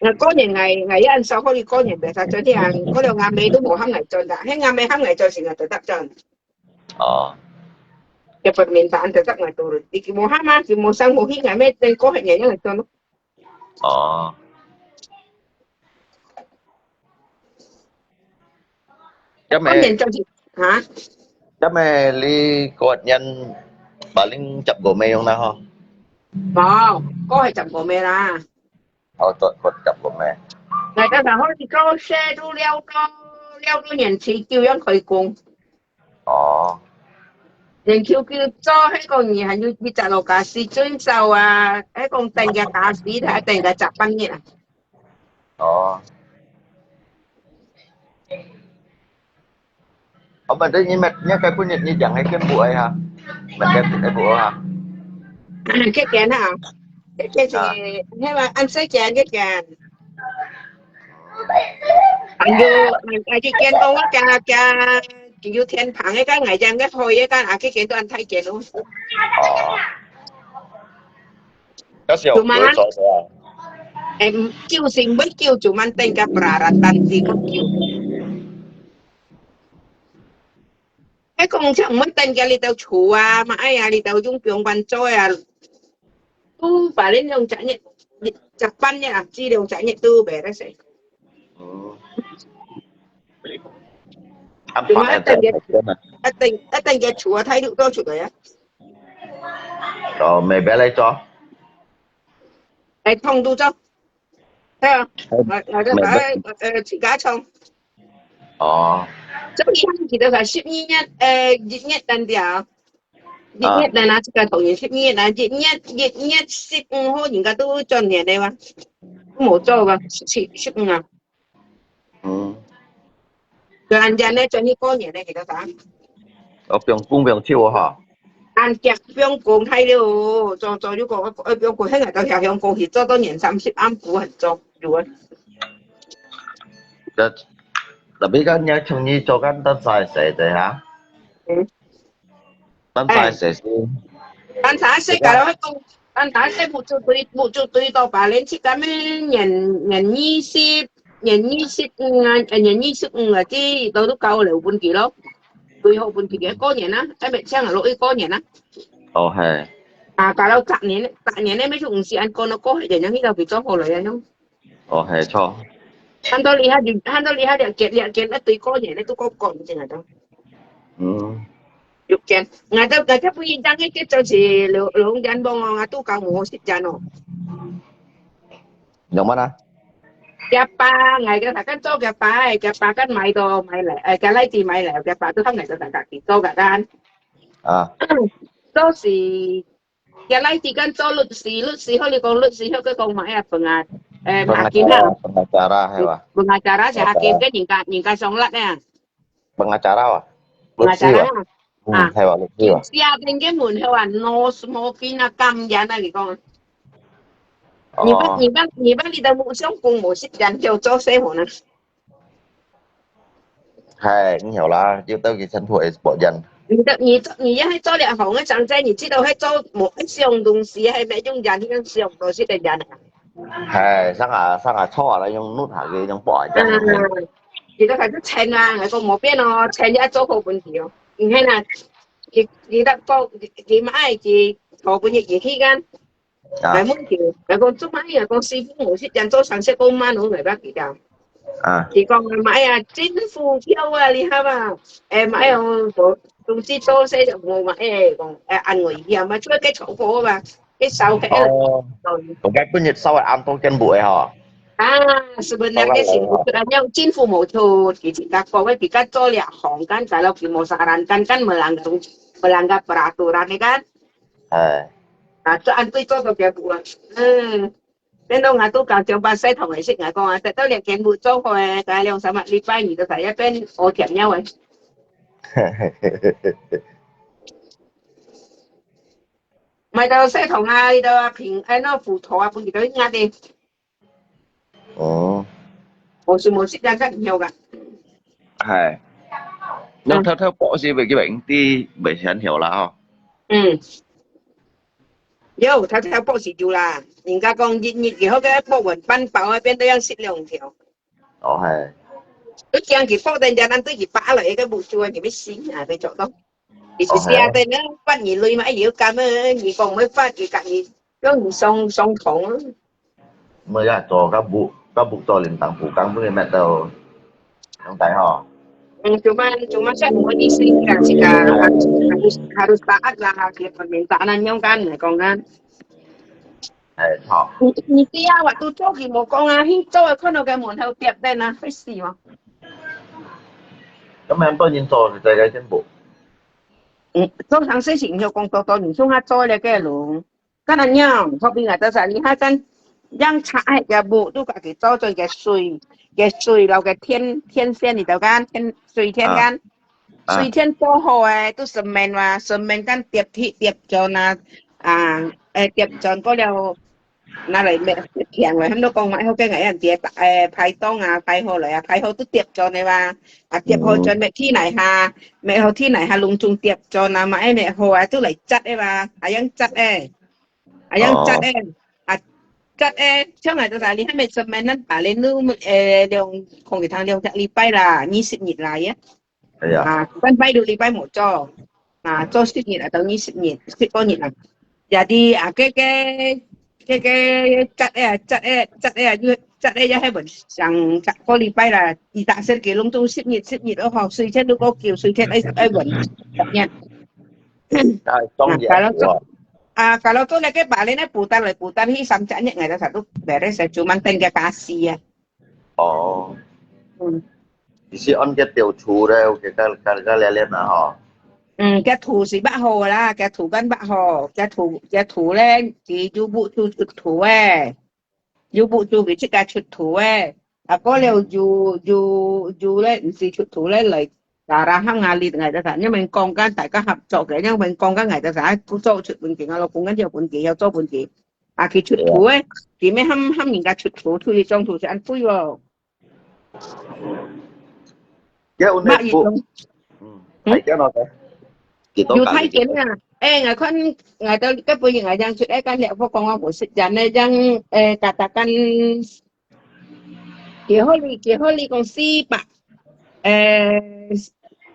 𠊎過年𠊎，𠊎也恁少，好哩過年袂使轉去啊，可能𠊎姆都無喊𠊎轉啦，係𠊎姆喊𠊎轉時𠊎就得轉。哦。一般面板就得𠊎到，佢無喊啊，佢無聲無息，𠊎姆等過後年正來轉咯。哦。今年正是，哈？今年你過年，paling接過未用啦吼？無，過後接過未啦。 哦，做，做，做過咩？𠊎當時好似做事都了到，了到年初九樣開工。哦。年初九做，係講你還有一隻老家私轉走啊，係講等个家私，還等个十八日啊。哦。 哦，反正你乜，你該半日你講个根本愛哈，乜該根本愛哈。啊，該間哈，該間是，啊。係嘛，恁細間該間。哎喲，哎，哎，該間講个，个，有天棚个，个，𠊎講个開个，个，啊，該間都恁大間咯。哦。該時候有嗎？不會做的啊。哎，嗯，久是毋會久，就慢等个，peralatan是較久。 係講像毋會等个，你兜厝啊，嘛，哎呀，你兜用平板做啊，都把你兩隻月，一隻半月啊，至兩隻月都袂得使。嗯。啊，就嘛，一等个，一等，一等个厝啊，態度做出來啊。哦，未必來做。哎，痛都做。係啊，哎，我，我，我，哎，呃，自家創。 哦。所以佢都係十二月，呃，一月單調。一月單啊，這個同年十二月啊，一月，一月十五號人家都轉年了嘛。都無做吧，十七、十五啊。嗯。就恁樣呢，轉去過年呢，佢都啥？哦，放工放手哈。恁樣放工太了哦，做，做又講，呃，放工，現在都想放工去，做到年三十暗晡還做，有啊。這，tapi kan你要從你做kan單儕細的哈？嗯。單儕細是？單儕細，假如講，單儕細目珠對，目珠對到別人去，咱們年，年二十，年二十五啊，呃，年二十五啊，這都，都交了分佢咯。最好分佢个過年啊，還沒請啊，落去過年啊。哦，係。啊，假如隔年，隔年呢，乜就毋使恁講咯，過後就樣去到佢做好了樣咯。 哦，係，著。看到你遐，看到你遐了結，了結，那對過年，那都過講真个都。嗯。有見，𠊎都，𠊎都不一樣个，這就是老，老人家哦，𠊎都講無時間哦。用麼啊？佢爸，𠊎个大家做佢爸，佢爸跟買到買來，誒，佢來自買來，佢爸都喊𠊎做大家去做个單。啊。都是 佢來自間做律師，律師好，你講律師好，佢講麼个啊？Penga-，誒，hakim哈。Pengacara，pengacara係吧？Pengacara係hakim，跟人家，人家上律啊。Pengacara啊？律師啊？Pengacara啊。嗯，係吧？律師啊。寫等个門口啊，no smoking啊，禁菸啊，佢講。你捌，哦。你捌，你捌，你兜無相公無識人叫做啥物呢？ 係，你曉啦，要到佢前途會保障。你的，你做，你也係做這行个，上次你知道係做無一樣東西，係乜用人，用上東西个人啊。係，上下，上下錯啦，用律下个，用保障个。嗯，佢都開始請啊，𠊎講無變哦，請也做好問題哦。你看啊，佢，佢得講，佢，佢買，佢好本事，佢去幹。 啊。來問佢，來講做麼个？來講師傅無時間做生意，講慢哦，來捌佢講。啊。佢講，哎呀，政府票啊，你看嘛，誒，哎呀，無東西做，所以就無嘛，誒，講，誒，安慰佢啊，嘛，做个錯過嘛，个燒个。哦。講該本日燒个暗到見不會吼。啊，係不是那個辛苦，啊，用政府無錯，佢自家講个，自家做這行，kan kalau佢無saran kan, kan melanggar, melanggar peraturan，你看。 係。啊，做恁對做到幾久啊？嗯，變到𠊎都講上班洗頭个時，𠊎講啊，得到兩間屋做好誒，大概兩三個禮拜你都在那邊學甜了誒。買到洗頭啊，你都啊平，哎，那斧頭啊，分佢都壓的。 哦。無事無事，這樣較曉个。係。那偷偷播是袂，袂，袂，袂曉啦吼。嗯。有，偷偷剝是有啦。人家講日日佢好个剝完半包啊，變到要食兩條。哦係，都驚佢剝等陣，咱對佢拔落去个木珠啊，佢會死啊，佢做到。佢是寫等啊，罰你鐳嘛，哎，有咁啊，你講會罰佢，佢用你上上堂啊。毋係啊，做甲木甲木做連當補工都會搣到，兩大吼。嗯，cuma cuma saya mau isi kan sih kan harus harus taat lah, dia permintaan yang kan, kan. 係，好。你你知啊，我都做佢無講啊，去做啊，看到个門口貼等啊，會死嘛。咁樣當然做實在个全部。嗯，做常事情就講多多，你送他做了个咯。當然要，好比啊，就是你還真樣拆个木，都把佢做做个水，个水，然後个電電線，你都看電水電看。 水電做好誒，都semen嘛，semen kan貼貼貼磚啊，啊，誒貼磚過了，拿來搣貼牆了，他們都講嘛，好个，哎呀，貼誒排檔啊，排好了啊，排好都貼磚的嘛，啊貼好磚搣起來哈，搣好起來哈，攏總貼磚啊嘛，哎搣好啊，都來紮的嘛，啊樣紮誒，啊樣紮誒，啊紮誒，像來到哪裡還沒semen，咱把連路誒兩，可能兩隻禮拜啦，二十日啦也。 哎呀，啊，禮拜六禮拜無做，啊，做十日啊，到二十日，十個日啊。Jadi啊，个个个个紮个啊，紮个紮个啊，又紮个也係問上十個禮拜啦。二打十幾攏總十日，十日咯吼，水電都過久，水電愛愛問十日。哎，當然啊，kalau做啊，kalau做那個balen呢，補得來補得去三隻日，𠊎都成都beres，就mang等个巴士啊。哦，嗯。 你是按个調處咧，个个个个練練啊吼。嗯，个土是挖好啦，个土跟挖好，个土个土咧，佢有補助出土誒，有補助佢自家出土誒。啊，過了有有有咧，毋是出土咧來，打打行啊，你𠊎就講，因為講緊大家合作个，因為講緊𠊎就講，做出本錢啊，老公跟條本錢要做本錢，啊，佢出土誒，佢咩喊喊人家出土，出去種土是按貴哦。 Dia unik Mak bu. Yitong. Hmm. Hai dia no teh. Kita Yo kali. Thai kén à? Ê, ngài khon ngài tao cái bữa ngài yang sut ê kan lẹ pho kong aku sut jan ê yang ê katakan kì holi kì holi kong si bạc ê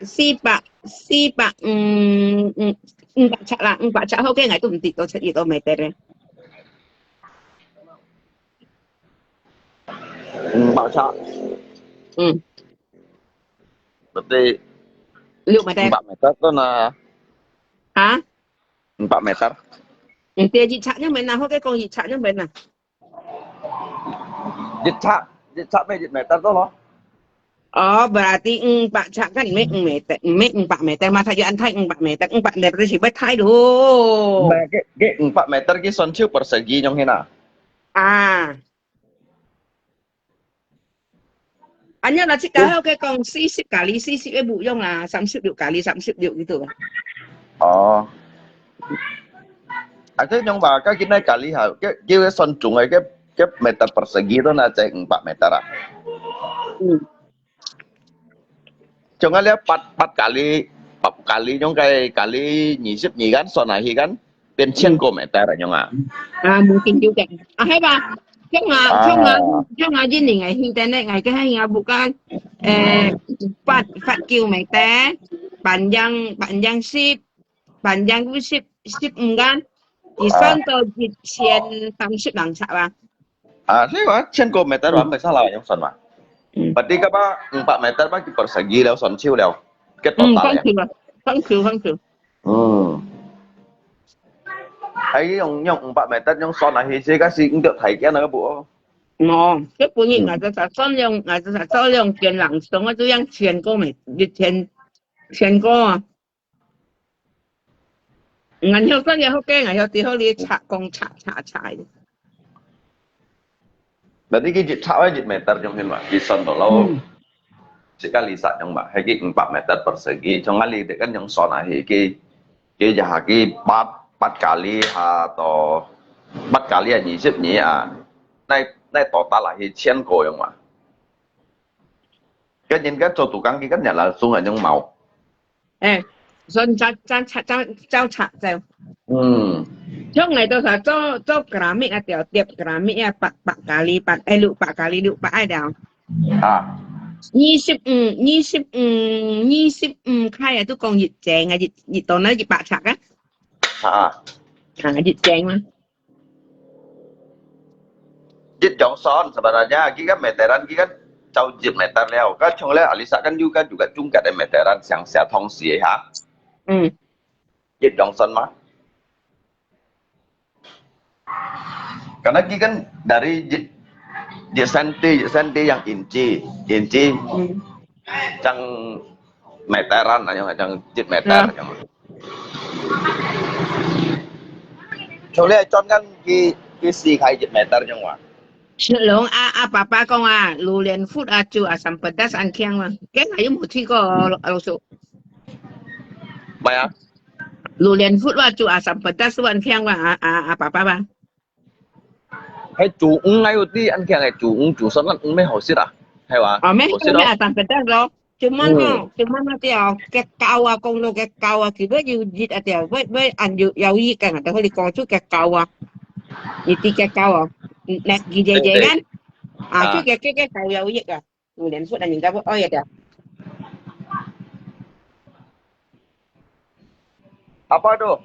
si bạc si bạc ừm ừm ừm bạc chak lah ừm bạc chak hô cái ngài tụi mình tịt tao chak tịt tao mày tê. Hmm, Pak Cak. Ừm. Berarti Lu mày tê. Empat meter tu nah. Hả? Empat meter. Ừm, tê jit chak nhá mày nè, hô cái kong jit chak nhá mày nè. Jit chak, jit chak meh jit meter tu loh. Oh, berarti ừm bạc chak kan mày ừm mày tê, mày ừm bạc mày tê, mà thay cho anh thay ừm bạc mày tê, ừm bạc mày tê thì bớt thay đủ. Nah, ke ke empat meter ki son chiu persegi nyong hina. À. Anh nhớ là chỉ cả cái con xí xí cà ly xí xí cái bụi dông là sắm xíu điệu cà ly sắm xíu điệu gitu. Oh. Ada nyong ba ka kinai kali ha, ke ke son chung ai ke ke meter persegi tu na cek empat meter ah. Ừ. Chung ai lihat empat empat kali empat kali nyong kai kali 二十二 kan son ahi kan. 變千過meter啊，樣啊。 À, mungkin juga. À, hay ba? Trong à, trong à, trong à, jin ning ai hin tene ngai ke hai nga bukan. Eh, empat, empat kilometer. Panjang, panjang sip, panjang ku sip, sip enggak. Di son to di 千三十 lang sa ba. À, thế mà, 千過 meter mà, không sao là 樣算嘛。 Ừ. Berarti ka ba, empat meter ba, ki persegi liao, son chiu liao. Ke Ừ, total không liao. chịu rồi. Không chịu, không chịu. Hmm. Ai yung yung empat meter yung son ahi si kasi untuk thai kia na bu. Nó, cái bụi nhịn ngài cho sạch son yung, ngài cho sạch son yung tiền lặng sống á, tôi yang 千過 mày, đi 千, 千過 à. Ngài hiếu son ya hô kê, ngài hiếu tí hô lý chạ công chạ chạ chạ. Berarti ki jit chak wai jit meter yung hin ma, ki son to lo. Hmm. Sekali sa yung ma, hai ki empat meter persegi, chung ali de kan yung son ahi ki, ki ya ha ki empat, empat kali ha to, empat kali ya 二十二 à. Nai, nai total ahi 千過 yung ma. Kan yin kan cho tukang ki kan ya la sung a yung mau. Eh, son chao chao chao chao chao chao. Hmm. 像𠊎到時做做 keramik啊，條貼 keramik啊，八八 kali 八，哎，六百 kali 六百啊條。啊。二十五，二十五，二十五塊啊，都講一整啊，一一到那一百尺啊。啊。啊，一整嘛。一張算，sebenarnya，佢个 meteran，佢个就一 meter了。佢從來Alisa kan juga juga jungkat 个 meteran，像下同時哈。嗯。一張算嘛。 Karena kita kan dari je-, je senti, je senti yang inci, inci, Hmm. yang meteran, yang, yang 一 meter, Ya. yang. Chule chon kan ki, ki si khai 一 meter yang wa. 龙啊，啊，爸爸講啊，榴莲 food 啊，就啊，三 pedas 安慶嘛。佢還有冇去過，老師？ Maya. 榴莲 food 啊，就啊，三 pedas 安慶嘛，啊，啊，啊，爸爸嘛。 係豬魚，𠊎有知，恁慶个豬魚，豬酸恁魚，乜好食啊，係哇？哦，乜好食咯。好食啊，三 pedas 咯。就問哦，嗯。就問嗰條，該狗啊，公路个狗啊，佢會有一啊條，會，會恁有，有一个啊，就可以講出該狗啊。你知該狗啊？嗯，那，佢姐姐對，對。啊，啊。就該，該，該狗有一个。 榴莲 food 啊，人家會愛个。Apa tu?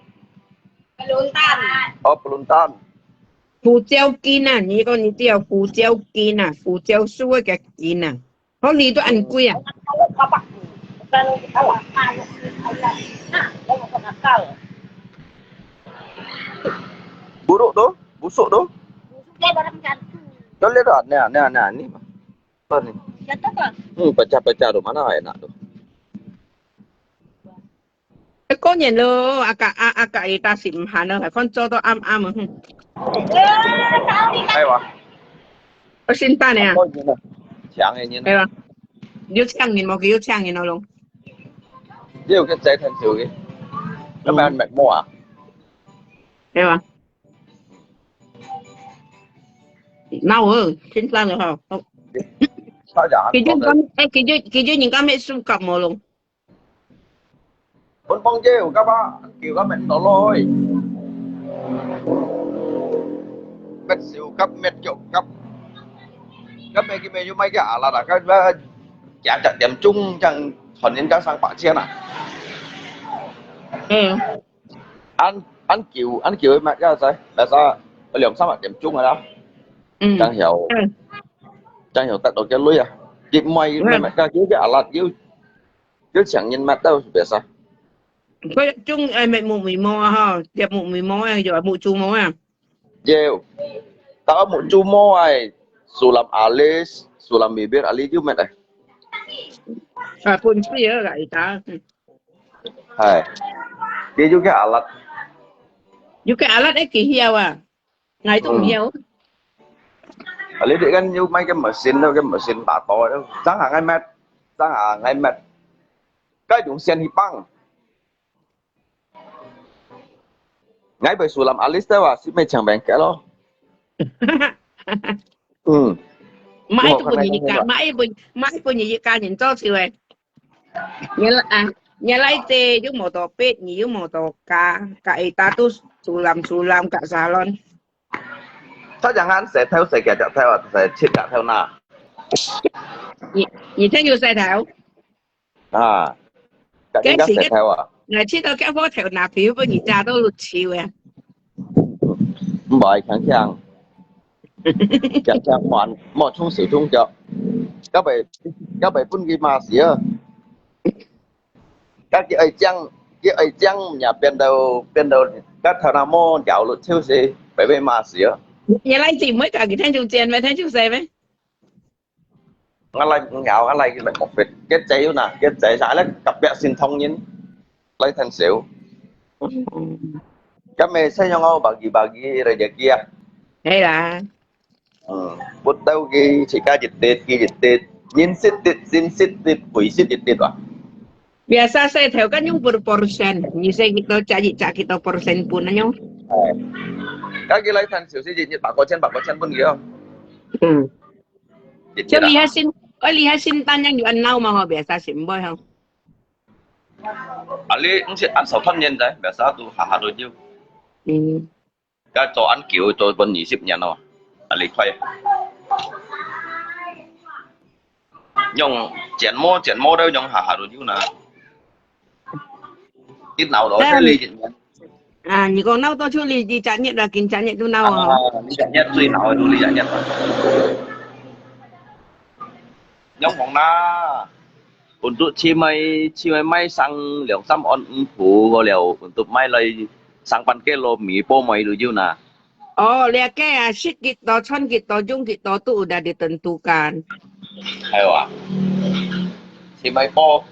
Peluntan. Oh, peluntan. 胡椒根啊，你講你知啊，胡椒根啊，胡椒樹个根啊，好，你都恁貴啊。Buruk tu, busuk tu. Kau lihat tu, ni, ni, ni, ni. Apa ni? Jatuh ke? Hmm, pecah-pecah tu. Mana enak tu? 過年咯，阿哥阿阿哥，你當時毋閒咯，還看做到暗暗啊，哼。係哇。我聖誕呢？過年了，請个人。係哇。有請人無？佢有請人咯，你有去摘炭燒个？要不然metmo啊？係哇。 鬧哦，天上了哈。哦。佢就講，哎，佢就佢就人家乜收割無咯。分幫姐，有甲啊，叫甲乜到來。乜燒甲乜腳甲，甲乜佢乜要買个阿拉啦，甲乜幾隻點鐘正傳人家上百千啊。嗯。 恁恁久，恁久个物件仔，biasa兩三點鐘个啦。嗯。正曉，嗯。正曉得到个鐳啊！佢賣个物件，佢个阿拉，佢佢請人買到biasa。佢種誒，木木眉毛啊，吼，貼木眉毛啊，有木豬毛啊。有，打木豬毛啊，sulam alis, sulam bibir，alis就乜誒。啊，本地个啦，佢打。嗯。 係，佢有个alat。有个alat愛幾曉啊？𠊎都毋曉。啊，你哋kan有買个machine，个machine打到，正下𠊎買，正下𠊎買，該用線去綁。𠊎會sulam alis个話，係買長柄个咯。嗯。買都分你一家，買分買分你一家人做就誒。 你啊，你來這又無多別，你又無多加，加一大堆sulam-sulam kat salon。他jangan saya tahu saya kerja tahu atau saya cik tak tahu nah. 你你聽有細頭？啊，該應該細頭啊。𠊎知道該火頭那邊分你炸到六七啊。毋係強強。 強強還莫衝手衝腳，要不要不分佢罵死啊！該佢愛講，佢愛講也變到變到，該頭那毛搖了就是被被罵死啊！你來自每个佢聽就尖咩，聽就細咩？我來唔搖，我來佢來莫別，佢仔有哪，佢仔啥咧，隔壁先通人，來聽少。 Kami saya yang mau bagi-bagi rezeki ah. Hay lah. Hmm. Putau ki chika jetit, ki jetit. Nyin sitit, sin sitit, kui sitit ah. Biasa saya tahu kan yung per portion. Ni saya kita cari cak kita portion pun ayo. Kaki lai tan siu si jetit, pak kocen, pak kocen pun gitu. Hmm. Jadi lihat sin, oh lihat sin tan yang yuan nau mah biasa sin boy ha. Ali, ang si, ang sa tan yan dai, biasa tu haha do jiu. Hmm. 該做恁久，做分二十年咯，啊，離開。用剪毛，剪毛都用下下都有呢。一鬧到這裡，啊，你講鬧到就你，你隻月啦，今隻月都鬧啊。啊，你隻月最鬧个都你隻月啊。用講啦，untuk去買，去買買生兩三安五鋪，過了untuk買來生半個糯米，包米都有呢。 哦，這個啊，食幾多、穿幾多、用幾多都有在裡tentukan。係啊，去買布，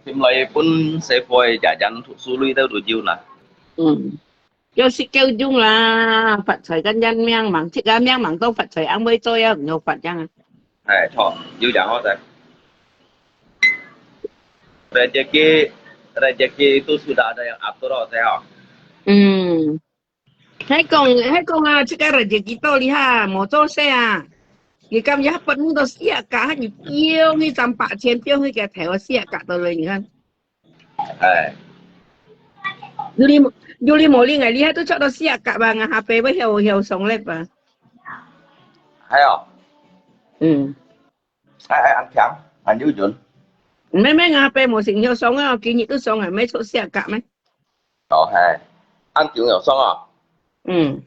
去買分細妹姐姐讀書鐳都都有啦。嗯，要食夠用啦，發財跟人命忙，自家命忙到發財，恁會做也毋好發樣啊。哎，著，有講好在。Rezeki, rezeki itu sudah ada yang atur, saya. 嗯。 係講，係講啊，這個rejeki到你哈，無做事啊。你今日分你到四十角，你放去三百千，放去佢頭四十角到了，你看。哎。有你無，有你無你，你還都賺到四十角吧，𠊎下輩會曉，曉上來吧。還有。嗯。 哎，哎，恁強，恁有準。毋係，毋係，𠊎下輩無成曉上啊，今日都上啊，毋係出四十角咩？哦，係，恁強又上啊。嗯。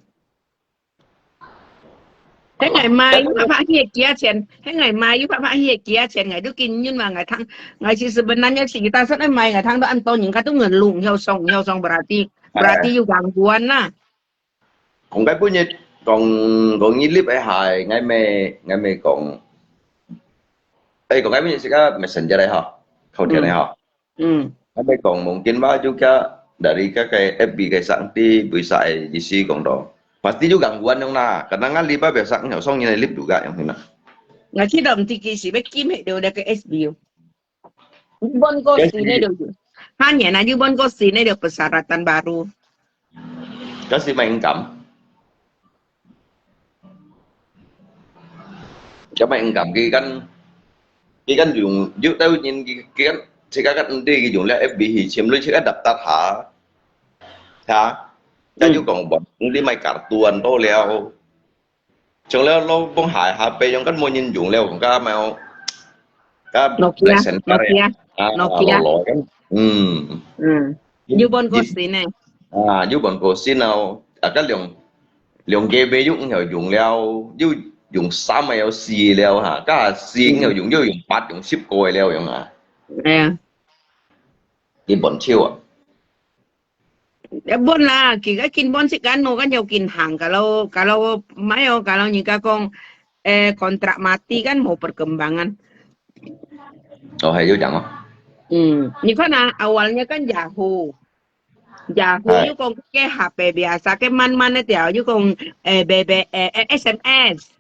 該𠊎賣又拍拍去幾多錢，該𠊎賣又拍拍去幾多錢，𠊎都緊用嘛，𠊎聽，𠊎其實本來要自己打算來賣，𠊎聽到恁多人家都問路，毋曉上，毋曉上，berarti，berarti有gangguan啦。 講該本日講，講你立个鞋，𠊎咪，𠊎咪講，哎，講該本日係个messenger个吼，靠天个吼。嗯。嗯。𠊎咪講，mungkin嘛，就个dari个个F B个上帝，為啥个意思講到，pasti就gangguan樣啦。可能啊，你爸爸上，有上人来立住个，樣啦。𠊎知道毋知幾時要禁忒掉那個F B哦。 你問過先呢就，下年啊，你問過先呢就persyaratan baru。該係毋敢。該毋敢，佢kan，佢kan用，有兜人佢，佢kan，自家kan毋知佢用了F B去，潛入自家daftar下，哈，該就講，你買kartu到了。 像了，老公下下輩用，根本人用了，講該咩哦，該Nokia，Nokia，啊，Nokia。老老个，嗯。嗯，又換過新个。啊，又換過新哦，啊，該兩，兩個月又毋曉用了，又用三个又四了哈，該四毋曉用，又用八，用十個了用啊。哎呀。日本手啊。 一般啦，佢个根本係kan，我kan有銀行，kalau，kalau買哦，kalau人家講，eh，kontrak mati kan無perkembangan。哦，還有講哦。嗯，你看啊，awalnya kan Yahoo，Yahoo又講个下背biasa，个慢慢个調，又講，eh，B B，eh，eh，S M S。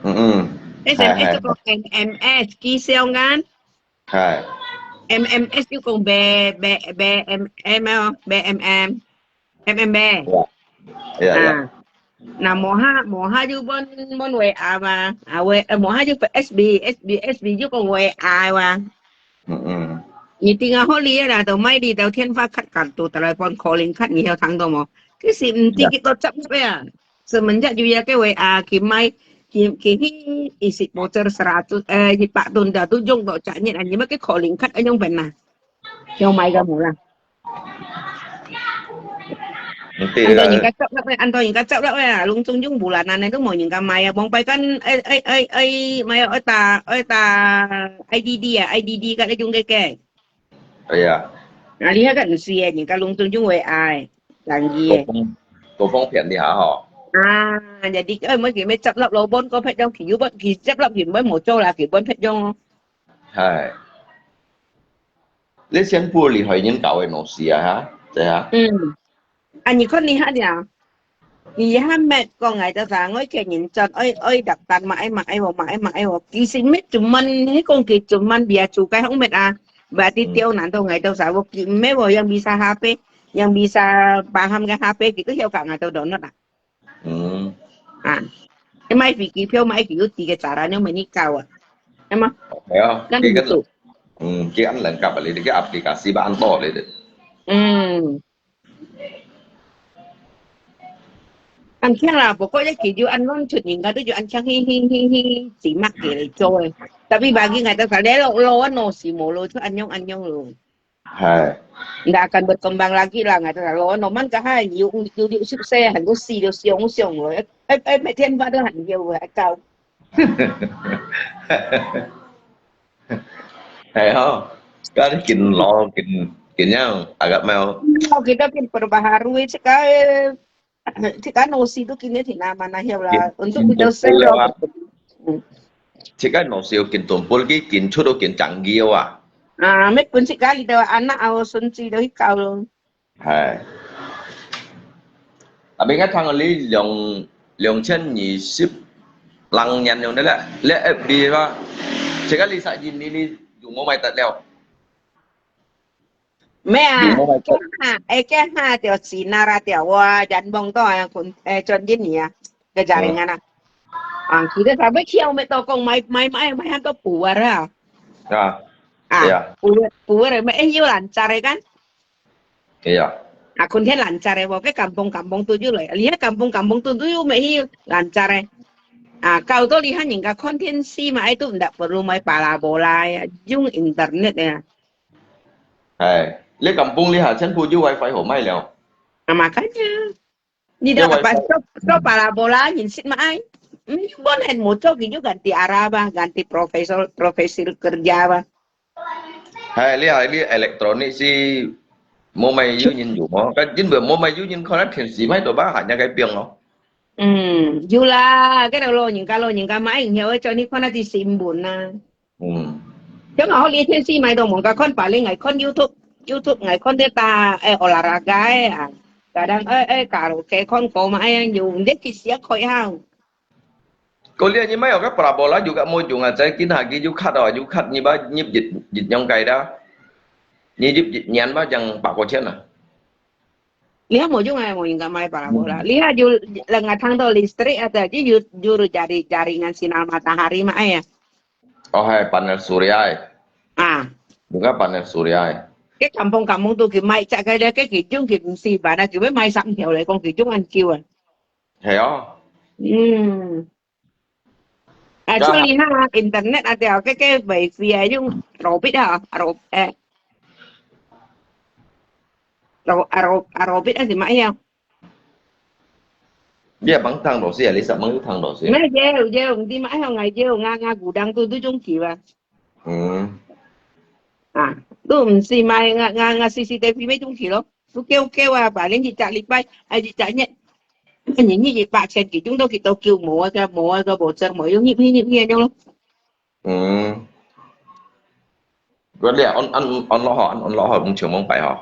嗯嗯。S M S又講M M S，幾少kan？ 係。M M S又講B，B，B M M哦，B M M，M M B。呀，呀，呀。啊，那無下，無下又問，問V R嘛，啊，V，呃，無下又分S B，S B，S B又講V R嘛。嗯嗯。你聽啊，好哩啦，都買哩，都電話卡、卡度、telepon、calling卡，你有聽到無？其實毋知幾多集个啊。 Semenjak有這個V R，佢買，佢，佢去一時bocor seratus，eh，一百ton dah都用到隻月啊，你買个calling卡愛用分啊？有買个無啦？恁多人家執落个，恁多人家執落个啊，攏總用bulanan个都無人家買啊，往擺kan，哎，哎，哎，哎，買啊，愛打，愛打I D D啊，I D D个，愛用个个。 哎呀。啊，你該个毋使个，人家攏總用V R个，生意个。多方，多方便你下吼。啊，jadi，哎，每个要執落老本个，別用佢有本，佢執落原本無做啦，佢本別用哦。係。你先不厲害，人搞个東西啊，哈，對啊。嗯。 啊，你看你下了，你下搣講𠊎兜啥，𠊎屋企人轉，愛，愛逐單買，買，買，買，買，其實搣cuma，你講佢cuma biar cukai hong搣啊，berarti tiêu難到𠊎兜啥，佢毋係，yang bisa H P，yang bisa paham个H P，佢都曉教𠊎兜download啊。嗯。啊，你買飛機票，買佢有知个cara，你問你教啊，係嘛？係啊，kan佢个，gitu。嗯，佢恁lengkap啊，你个aplikasi ba恁多你个。嗯。恁慶啦，不過一佢就恁亂出，人家都就恁慶，嘿嘿嘿嘿，字幕佢來做誒。Tapi bagi𠊎兜个咧，老老啊，老是無咯，就恁樣恁樣咯。係。Nggak akan berkembang lagi lah，𠊎兜个老啊，老慢个還有有有十歲，很多事都想想了，哎哎，每天發都很有啊，搞。係哦，該你緊老緊緊樣，agak mau。Kita kin perbaharui sekarang. Teknologi tu kini tina mana hiau lah. Untuk kita tumpul lah, sendok. Jika nosil kin tumpul ki kin churu kin canggih ah. Ah, mek pun sekali dah anak awak sensi dah ikau. Hai. Tapi kan tang li 两两千二十 lang nyan yang dah lah. Le F B lah. Jika li sa jin li li yung mo mai tat liao. 咩啊，驚下，誒驚下條線啊，啦條哇，人望到啊，誒轉緊你啊，個家庭啊啦。啊，佢个啥物竅咩到講買買買買很多布啊啦。啊，啊，係啊，布布啊，咩誒有人扎个kan？係啊，啊，คนเทนหลานจาเลยบอกแค่กำปงกำปงตัวอยู่เลยอันนี้กำปงกำปงตัวอยู่ไม่หิวหลานจาเลย 啊，搞到你看人家看電視嘛，哎，都毋得，不如買巴拉波拉呀，用internet呀。哎，你敢講你下全部有WiFi好買了？啊，嘛看呀，你都把做做巴拉波拉，你信嘛？哎，嗯，本来冇做，你就 ganti Arab 吧，ganti profesor profesi kerja 吧。 Hai, li hai, li elektronik si mo mai yu nyin yu mo. Kan jin bơ mo mai yu nyin khon a thian si mai to ba ha nya kai piang lo. 嗯，有啦，該个老人家老人家嘛，哎，你會叫你看那啲新聞啊。嗯。像我好哩天時買到，望个看白领，愛看YouTube，YouTube，愛看這搭，哎，olahraga，哎啊，kadang，哎，哎，karaoke，看歌嘛，哎，有，你去寫開哈。 Kau lihat ni mai ka parabola juga mo jung a cai kin hagi ju khat a ju khat ni ba nyip jit jit nyong kai da. Ni jip jit nyan ba jang pa ko chen a. 你還無用啊，無應該買巴拉波拉。你還有另外聽到 listrik ada，就有有 jari jaringan sinar matahari 嘛，哎呀。哦，係 panel surya 哎。啊。Juga panel surya 哎。Cái kampung-kampung tu 佢買隻个咧，佢其中佢毋是吧？那佢會買三條嚟講，其中恁久啊。係啊。嗯。 啊，像你那 internet 啊，對，該个wifi啊，用 robot 啊，robot，哎，ro 啊 ro 啊 robot 啊，是嘛？哎呀，你也帮听老师啊，你是帮听老师？那有有，你嘛，哎呀，我有，我我 gudang 都都中期吧。 嗯。啊，都毋使買，𠊎𠊎𠊎 C C T V 買轉去咯。都叫叫啊，把恁一隻禮拜，啊一隻月，一日一百千，其中都幾多叫無啊，个無啊，个無錢，無用入去入去樣咯。嗯。Berarti 啊，on on on 落吼，on on 落吼，毋像往擺吼。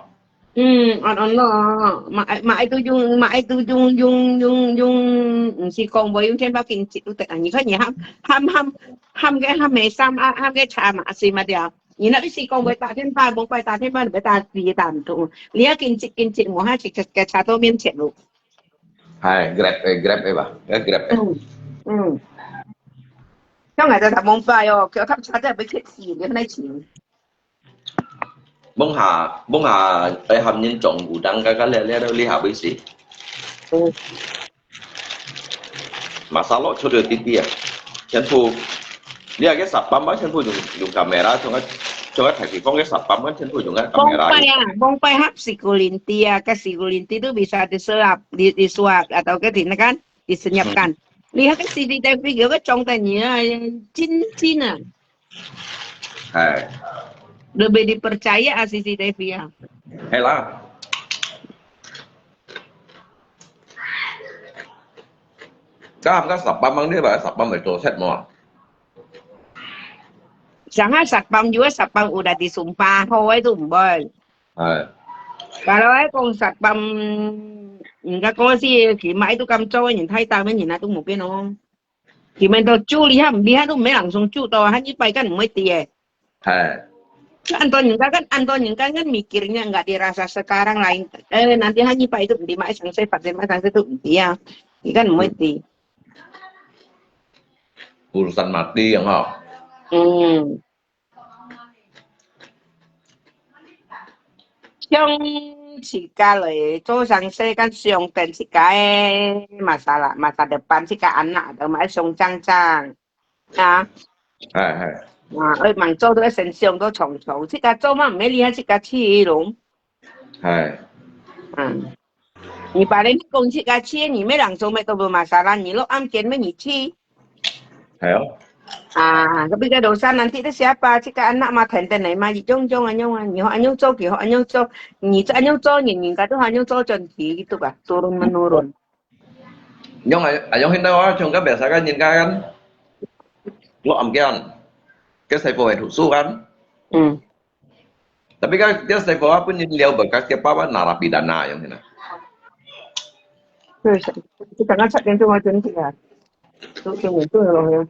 嗯，on on 咯，買買都用，買都用用用用，毋是講無用錢包緊接都得啊！你看你喊喊喊喊个喊个衫啊，喊个茶嘛，是嘛对啊？你那边是講會打電話，無怪打電話，你會打字打毋通。你要緊接緊接，我還是个个車到面前咯。係，Grab 誒，Grab 誒吧，該 Grab 誒。嗯嗯，像我在打蒙拜哦，叫他们车在被客气，你很难请。 Mong ha, mong ha, ai ham nyin chong gu dang ka ka le le li ha bui si. Masalah cho de ti ti ah. Chen pu, lia ke satpam ba chen pu yung yung kamera, chong a chong a thai ki kong ke satpam kan chen pu yung a kamera. Bongpai ah, bongpai hap security ah, ka security tu bisa diserap, di disuap atau ke tindakan, disenyapkan. Lihat ke C C T V, yo ke chong tanya, chin chin ah. Hai. Lebih dipercaya ah C C T V ah. Hai lah. Ka ka satpam mang dia ba, satpam mai to set mo. Sanga satpam juga satpam udah disumpah, hoi tu boy. Hai. Kalau ai kong satpam, enggak kong si, ki mai tu kam cho, nyin thai ta, nyin na tu mu pin ong. Ki men to chu li ham, li ham tu me langsung chu to, han yi pai kan mu ti eh. Hai. Kan an to nyin kan, an to nyin kan, kan mikirnya enggak dirasa sekarang lain. Eh, nanti han yi pai tu, di mai sang se, pat di mai sang se tu, dia. Kan mu ti. Urusan mati yang ha. Hmm. 像自家來做生事，kan想等自家个masa啦，masa depan自家anak，都嘛愛想正正啊。哎哎，啊，愛忙做都愛先想到重重，自家做嘛毋係厲害自家去咯。哎，嗯，你把人講自家去，你乜人做乜都無masalah，你落暗間乜你去。係哦，啊，tapi kalau sa nanti tu siapa？自家anak嘛，天天來嘛，一種種啊樣啊，你學恁樣做，佢學恁樣做，你做恁樣做，人人家都學恁樣做，轉去，gitu啊，turun menurun。用啊啊用現代話，像个biasa kan人家kan，落暗間，个細部係讀書kan，嗯，tapi kan dia細部啊，本人了不个个爸爸拿了比单啊，用现在。就是，就等下七點鐘我轉去啊，都跟我做了咯，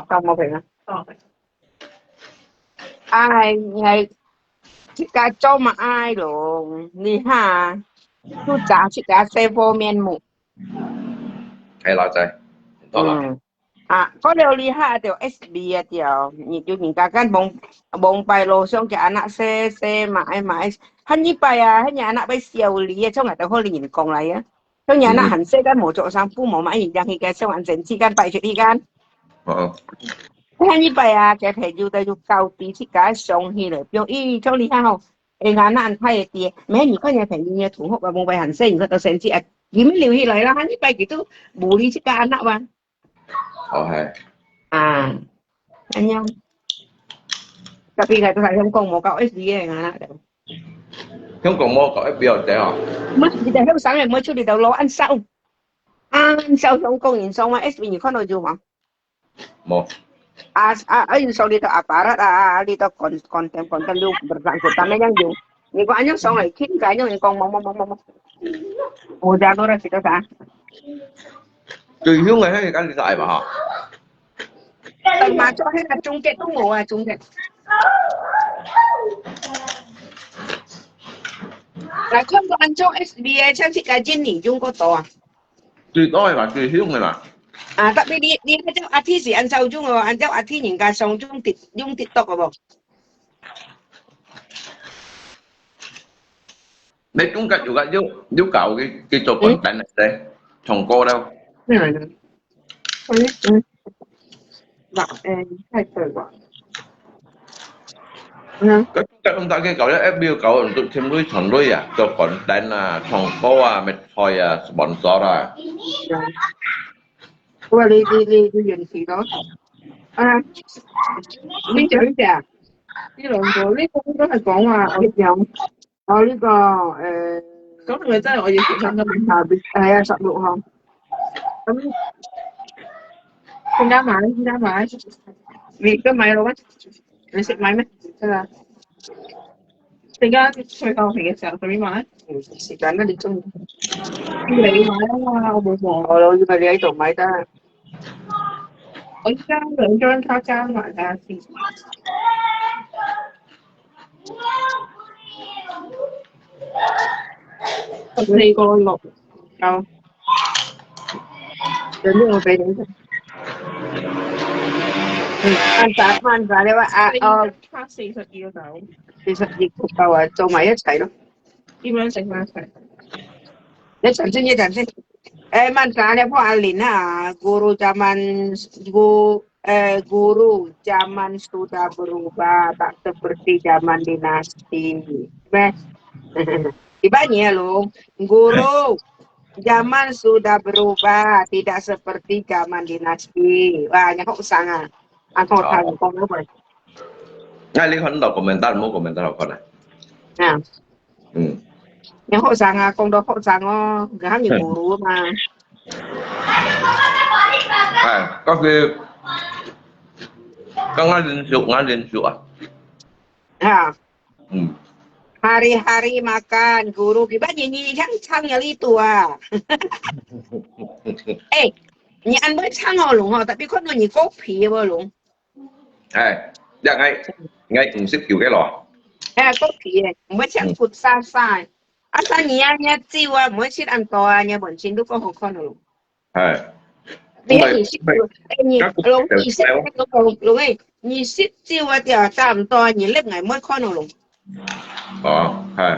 到毛病啊。哎，哎，自家做嘛愛咯，你哈，就找自家細部面目。係老仔，多啦。嗯。啊，過了你下條S B啊條，你就人家kan蒙蒙拜咯，像个anak細細嘛，哎嘛，哎，下一擺啊，下你anak拜小你啊，像𠊎兜好人講來啊，像你anak還細，kan無做生父母嘛，哎，人家个像安全期，kan拜出去kan。哦，下一擺啊，个朋友都有搞比自家想起來，比如，咦，像你看吼，哎，anak太个爹，没你看你朋友个同學啊，蒙拜還細，你看到生气啊，你们留起來啦，下一擺佢都無理自家anak啊。哦係，啊，恁樣。Tapi𠊎都係香港無搞S B A啊啦。香港無搞S B A哦。乜你在後生人，乜出去到老安少，安少香港人上嘛，S B A你看到有嗎？無，啊啊啊！你上你到aparat啊，你到 con con tem con tem 有 bersangkutan 那樣有。你講恁樣上來，Kim 个恁樣人講，無無無無無，無加多啦，幾多啥？最凶个係間你大嘛哈？但嘛做迄個中介都無啊，中介。來看過安裝 S B A，像自家今年用過多啊。最多个嘛，最凶个嘛。啊，tapi你你那叫阿 T 是安照用哦，安照阿 T 人家上用的用的多个不？你中間有个有有搞个叫做 content 个，唱歌了。咩嚟嘅？佢嗯，嗱誒，係對話。嗯，佢中間咁大个搞了，F B搞到全部全部啊，做 content 啊，唱歌啊，賣菜啊，sponsor 啊。喂，你你你你認識到？啊，你想一下，呢兩個呢個應該係講話我有。哦，呢個誒，咁係咪真係我要食三個月？下邊係啊，十六號。咁點解買？點解買？你而家買咯咩？你識買咩？真係。點解最後期嘅時候咁樣買？嗯，時間啦，你中意。你買啊嘛，我冇望。我以為你喺度買得。我依家兩張卡加埋睇下先。十四個六，夠。有呢個俾你先。嗯，慢打慢打你話啊，哦，卡四十二個九，四十二個九啊，做埋一齊咯。點樣整埋一齊？你等先，你等先。誒，慢打你話阿林啊，guru zaman gu eh, guru zaman sudah berubah, tak seperti zaman dinasti. Meh. Ibaratnya lo, guru zaman sudah berubah, tidak seperti zaman dinasti. Wah, nyahok sang ah. Ako Ờ. thang kong apa? Ngay đi con đọc comment, không có comment đọc con này. Nah, Ừ. nyahok sang ah, kong do hok sang oh, gaham ni guru mah. À, có khi có ngã linh sụp, ngã linh sụp à? Ha, Ừ. hari-hari makan guru, kiba nyi nyi chang chang ya li tu ah. Eh, nyi an bai chang oh lung oh, tapi kau nyi kopi apa lung? À, dạ ngay ngay không xếp kiểu cái lò. Eh, kopi eh, bai chang kut sa sa. Asa nyi ah nyi jiu ah, bai chit an to ah, nyi bon chin tu kau hok kau lung. Hai. Ni hai ni sit tu, eh ni, long ni sit tu ko long eh, ni sit jiu a tia tam to ni lep ngai moi kon long. Ồ, hai.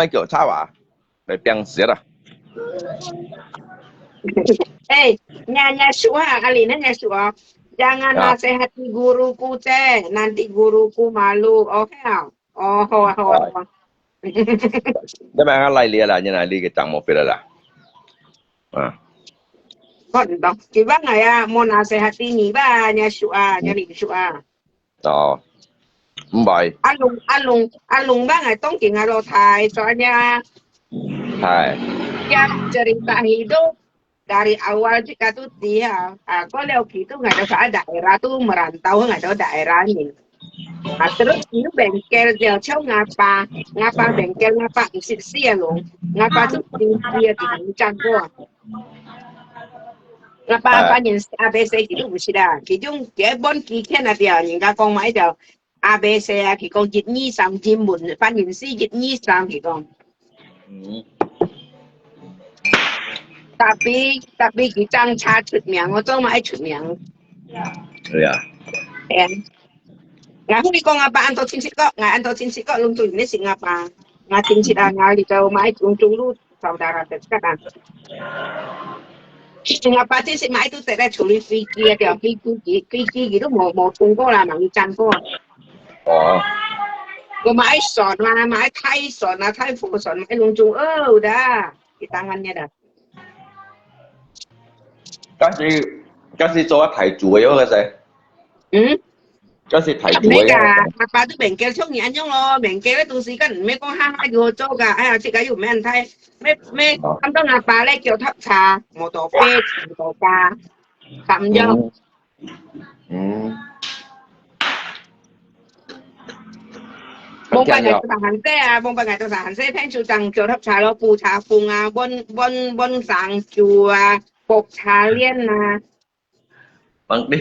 莫叫吵啊，會變色啊。哎，nya nya suah, alin nya suah. Jangan 啊， nasihati guruku 姐, nanti guruku malu. OK 啊？哦，好啊，好啊，好啊。你莫啊，來了啦，你來你个張莫飞了啦。啊， Kon dong, kibang aya mo nasihati ni ba nya suah, nya lin suah. 哦，毋係， Alung, alung, alung bang ay tong king alo thai, soalnya 係， ya cerita hidup dari awal juga tu dia. Ah, ko leo gitu nggak ada saat daerah tu merantau nggak ada daerah ni. Ah, terus ni bengkel dia cakap ngapa, ngapa bengkel ngapa isi sia long, ngapa tu dia di cangkua. Ngapa 係， 翻譯A B C gitu 不是啦，其中這本幾天啊，對，人家講嘛，一條 A B C 啊，佢講一二三英文，翻譯是一二三，佢講。嗯， Tapi tapi 佢正差出名，我做嘛愛出名。對啊，哎呀，然後你講阿爸安到親戚个，我安到親戚个，攏做你識阿爸，我親戚啊，我你就買攏做路 saudara dekat 啊。Sing apa sih si mai tu tidak curi fikir dia, fikir fikir itu mau mau tunggu lah, mau campur. 哦， Mau mai son lah, mau Thai son lah, Thai food son, mai lung chung, oh dah, di tangannya dah. 但是但是做啊太久个，我个是， Hmm? 但是太久 Mereka 个， apa tu bengkel cuma ni anjong lo, bengkel itu sih kan, mereka kong ha ha yo coba, eh, cik kayu main Thai, me me, kampung apa leh kyo thap cha, motor pe, motor pa, 咁樣。 嗯，嗯， Mong pai ngai tu sahan se ah, mong pai ngai tu sahan se, pen su chang kyo thap cha lo, pu cha fung ah, bon bon bon sang chu ah, pok cha lien ah. 望你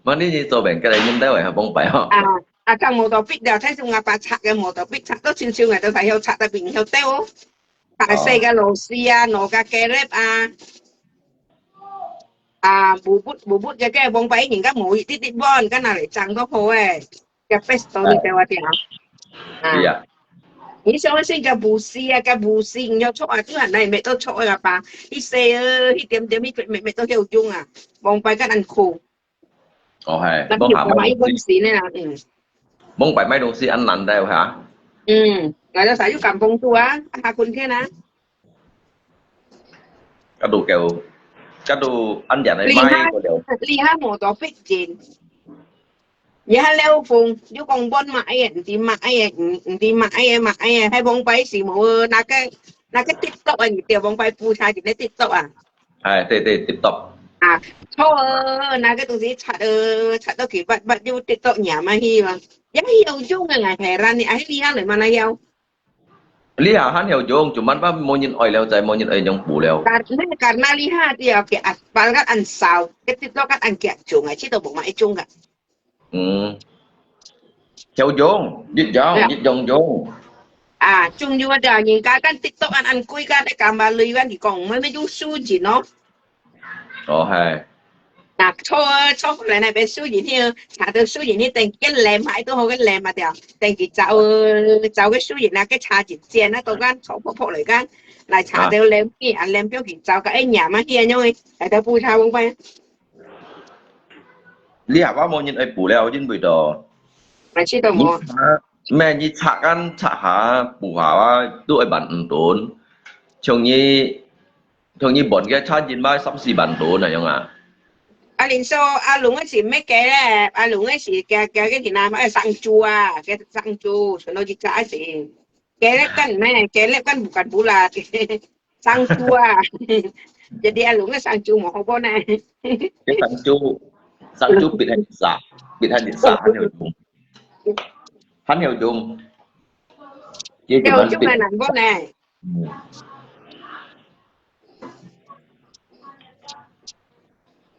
望你做 bengkel 个應該會較崩敗吼。 啊啊，當無到逼了，睇住阿爸拆个無到逼，拆到少少，𠊎都大曉拆，tapi毋曉兜哦。大細个螺絲啊，攞个 kerep 啊，啊，bubut bubut 个个往擺人家無一滴滴碗，該拿來裝都好誒，个 best 到你俾我聽。啊，係啊，你想係个busi啊，个busi，你要錯啊，就很難搣到錯啊吧？一些呃，一點點，一搣搣到曉用啊，往擺个難苦。 哦係，那望下買東西，有買一本新的啦，嗯。望擺買東西恁難得哈。嗯，來到啥又感風度啊，啊，下春天啊。 該度叫，該度恁樣來買个了。 你還無到北京，你還了風，又講本買个，毋知買个，毋毋知買个買个，還往擺時無，那個那個TikTok啊，你對往擺補差一個TikTok啊。哎，對對，TikTok。 啊，錯哦，那個東西拆哦，拆到佢八八又TikTok nyam啊去嘛，也有用啊，𠊎heran呢，哎，你下來嘛那要。 你下還有用，做乜乜無人愛了，就無人愛用補了。 Karena karena lihat dia ke aspal kan an sao, ke TikTok kan an kiat jung ai, cito bung mai jung kan. 嗯，有用，一樣，一樣用。啊，仲有啊，人家間TikTok恁，恁貴間，你敢買鐳間，佢講，乜乜用手印哦。哦，係。那坐，坐過來那邊手印去，查到手印去，等佢黏下，都好个黏啊掉，等佢找，找个手印啊，个查一剪啊，到間坐泡泡來間，來查到黏去，啊，黏表佢找个，哎，黏啊，去啊，因為，來到補查問題。你下把無人愛補了，因為到。還知道無？你查，咩？你查間查下補下啊，都愛萬五ton。像你，像你換个查印嘛，三四萬ton那樣啊。阿林叔，阿龍个是咩个咧？阿龍个是个个个个哪嘛？哎，生猪啊，个生豬，全都去查是。Kelep kan咩？Kelep kan bukan bulat. Sangcua. Jadi alung sangcu mo hobon eh. 个生豬，生豬必很殺，必很殺，很有用，很有用。佢就有用个難講呢。嗯。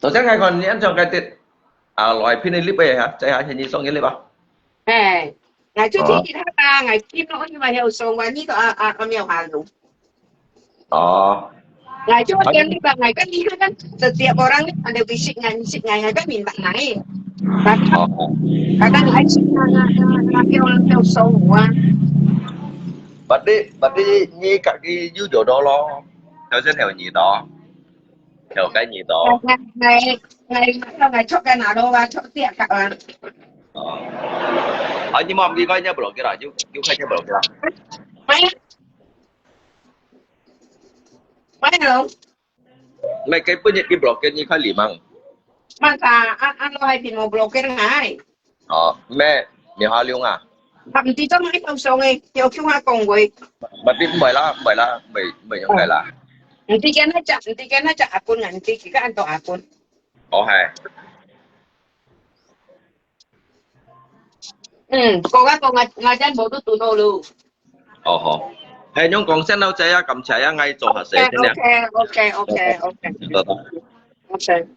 頭先𠊎看你恁樣个跌，啊，來片你粒个哈，再下先你送一粒啊。哎，𠊎就天天他吧，𠊎天天你嘛有送，我你都啊啊啊没有哈喽。 哦。 Ngai cuma yang ni bang ngai kan lihat kan setiap orang ni ada bisikan bisikan ngai kan minta ngai. Kadang 哦。 kadang ngai sih ngai ngai ngai ngai orang tu semua. Berarti berarti ni kaki you jodoh lo. Kau sen heo ni to. Heo kai ni to. Ngai ngai ngai ngai cok kan ada orang cok tiap kat orang. 哦。啊，你妈咪开你 block 啦，you you 开你 block 啦。 Mai. Mai lo. Mai cái bữa nhật cái block cái như khai lì măng. Masa an an lo hai pin mo block cái ngai. Ờ, mẹ, nhiều hoa liêu à. Thậm chí trong hai câu song ấy, nhiều khi hoa công với. Mà đi mời là, mời là, mời mời những cái là. Nanti kena cak, nanti kena cak akun, nanti kita antok akun. Ồ hay. Ừ, cô gái cô ngài ngài chân bộ tôi tụi nô luôn. Ồ hò. Hay nhóm con sen nấu chay á, cầm chay á, ngay cho hạt sẻ thế nè. Ok, ok, ok, ok. Được rồi. Ok.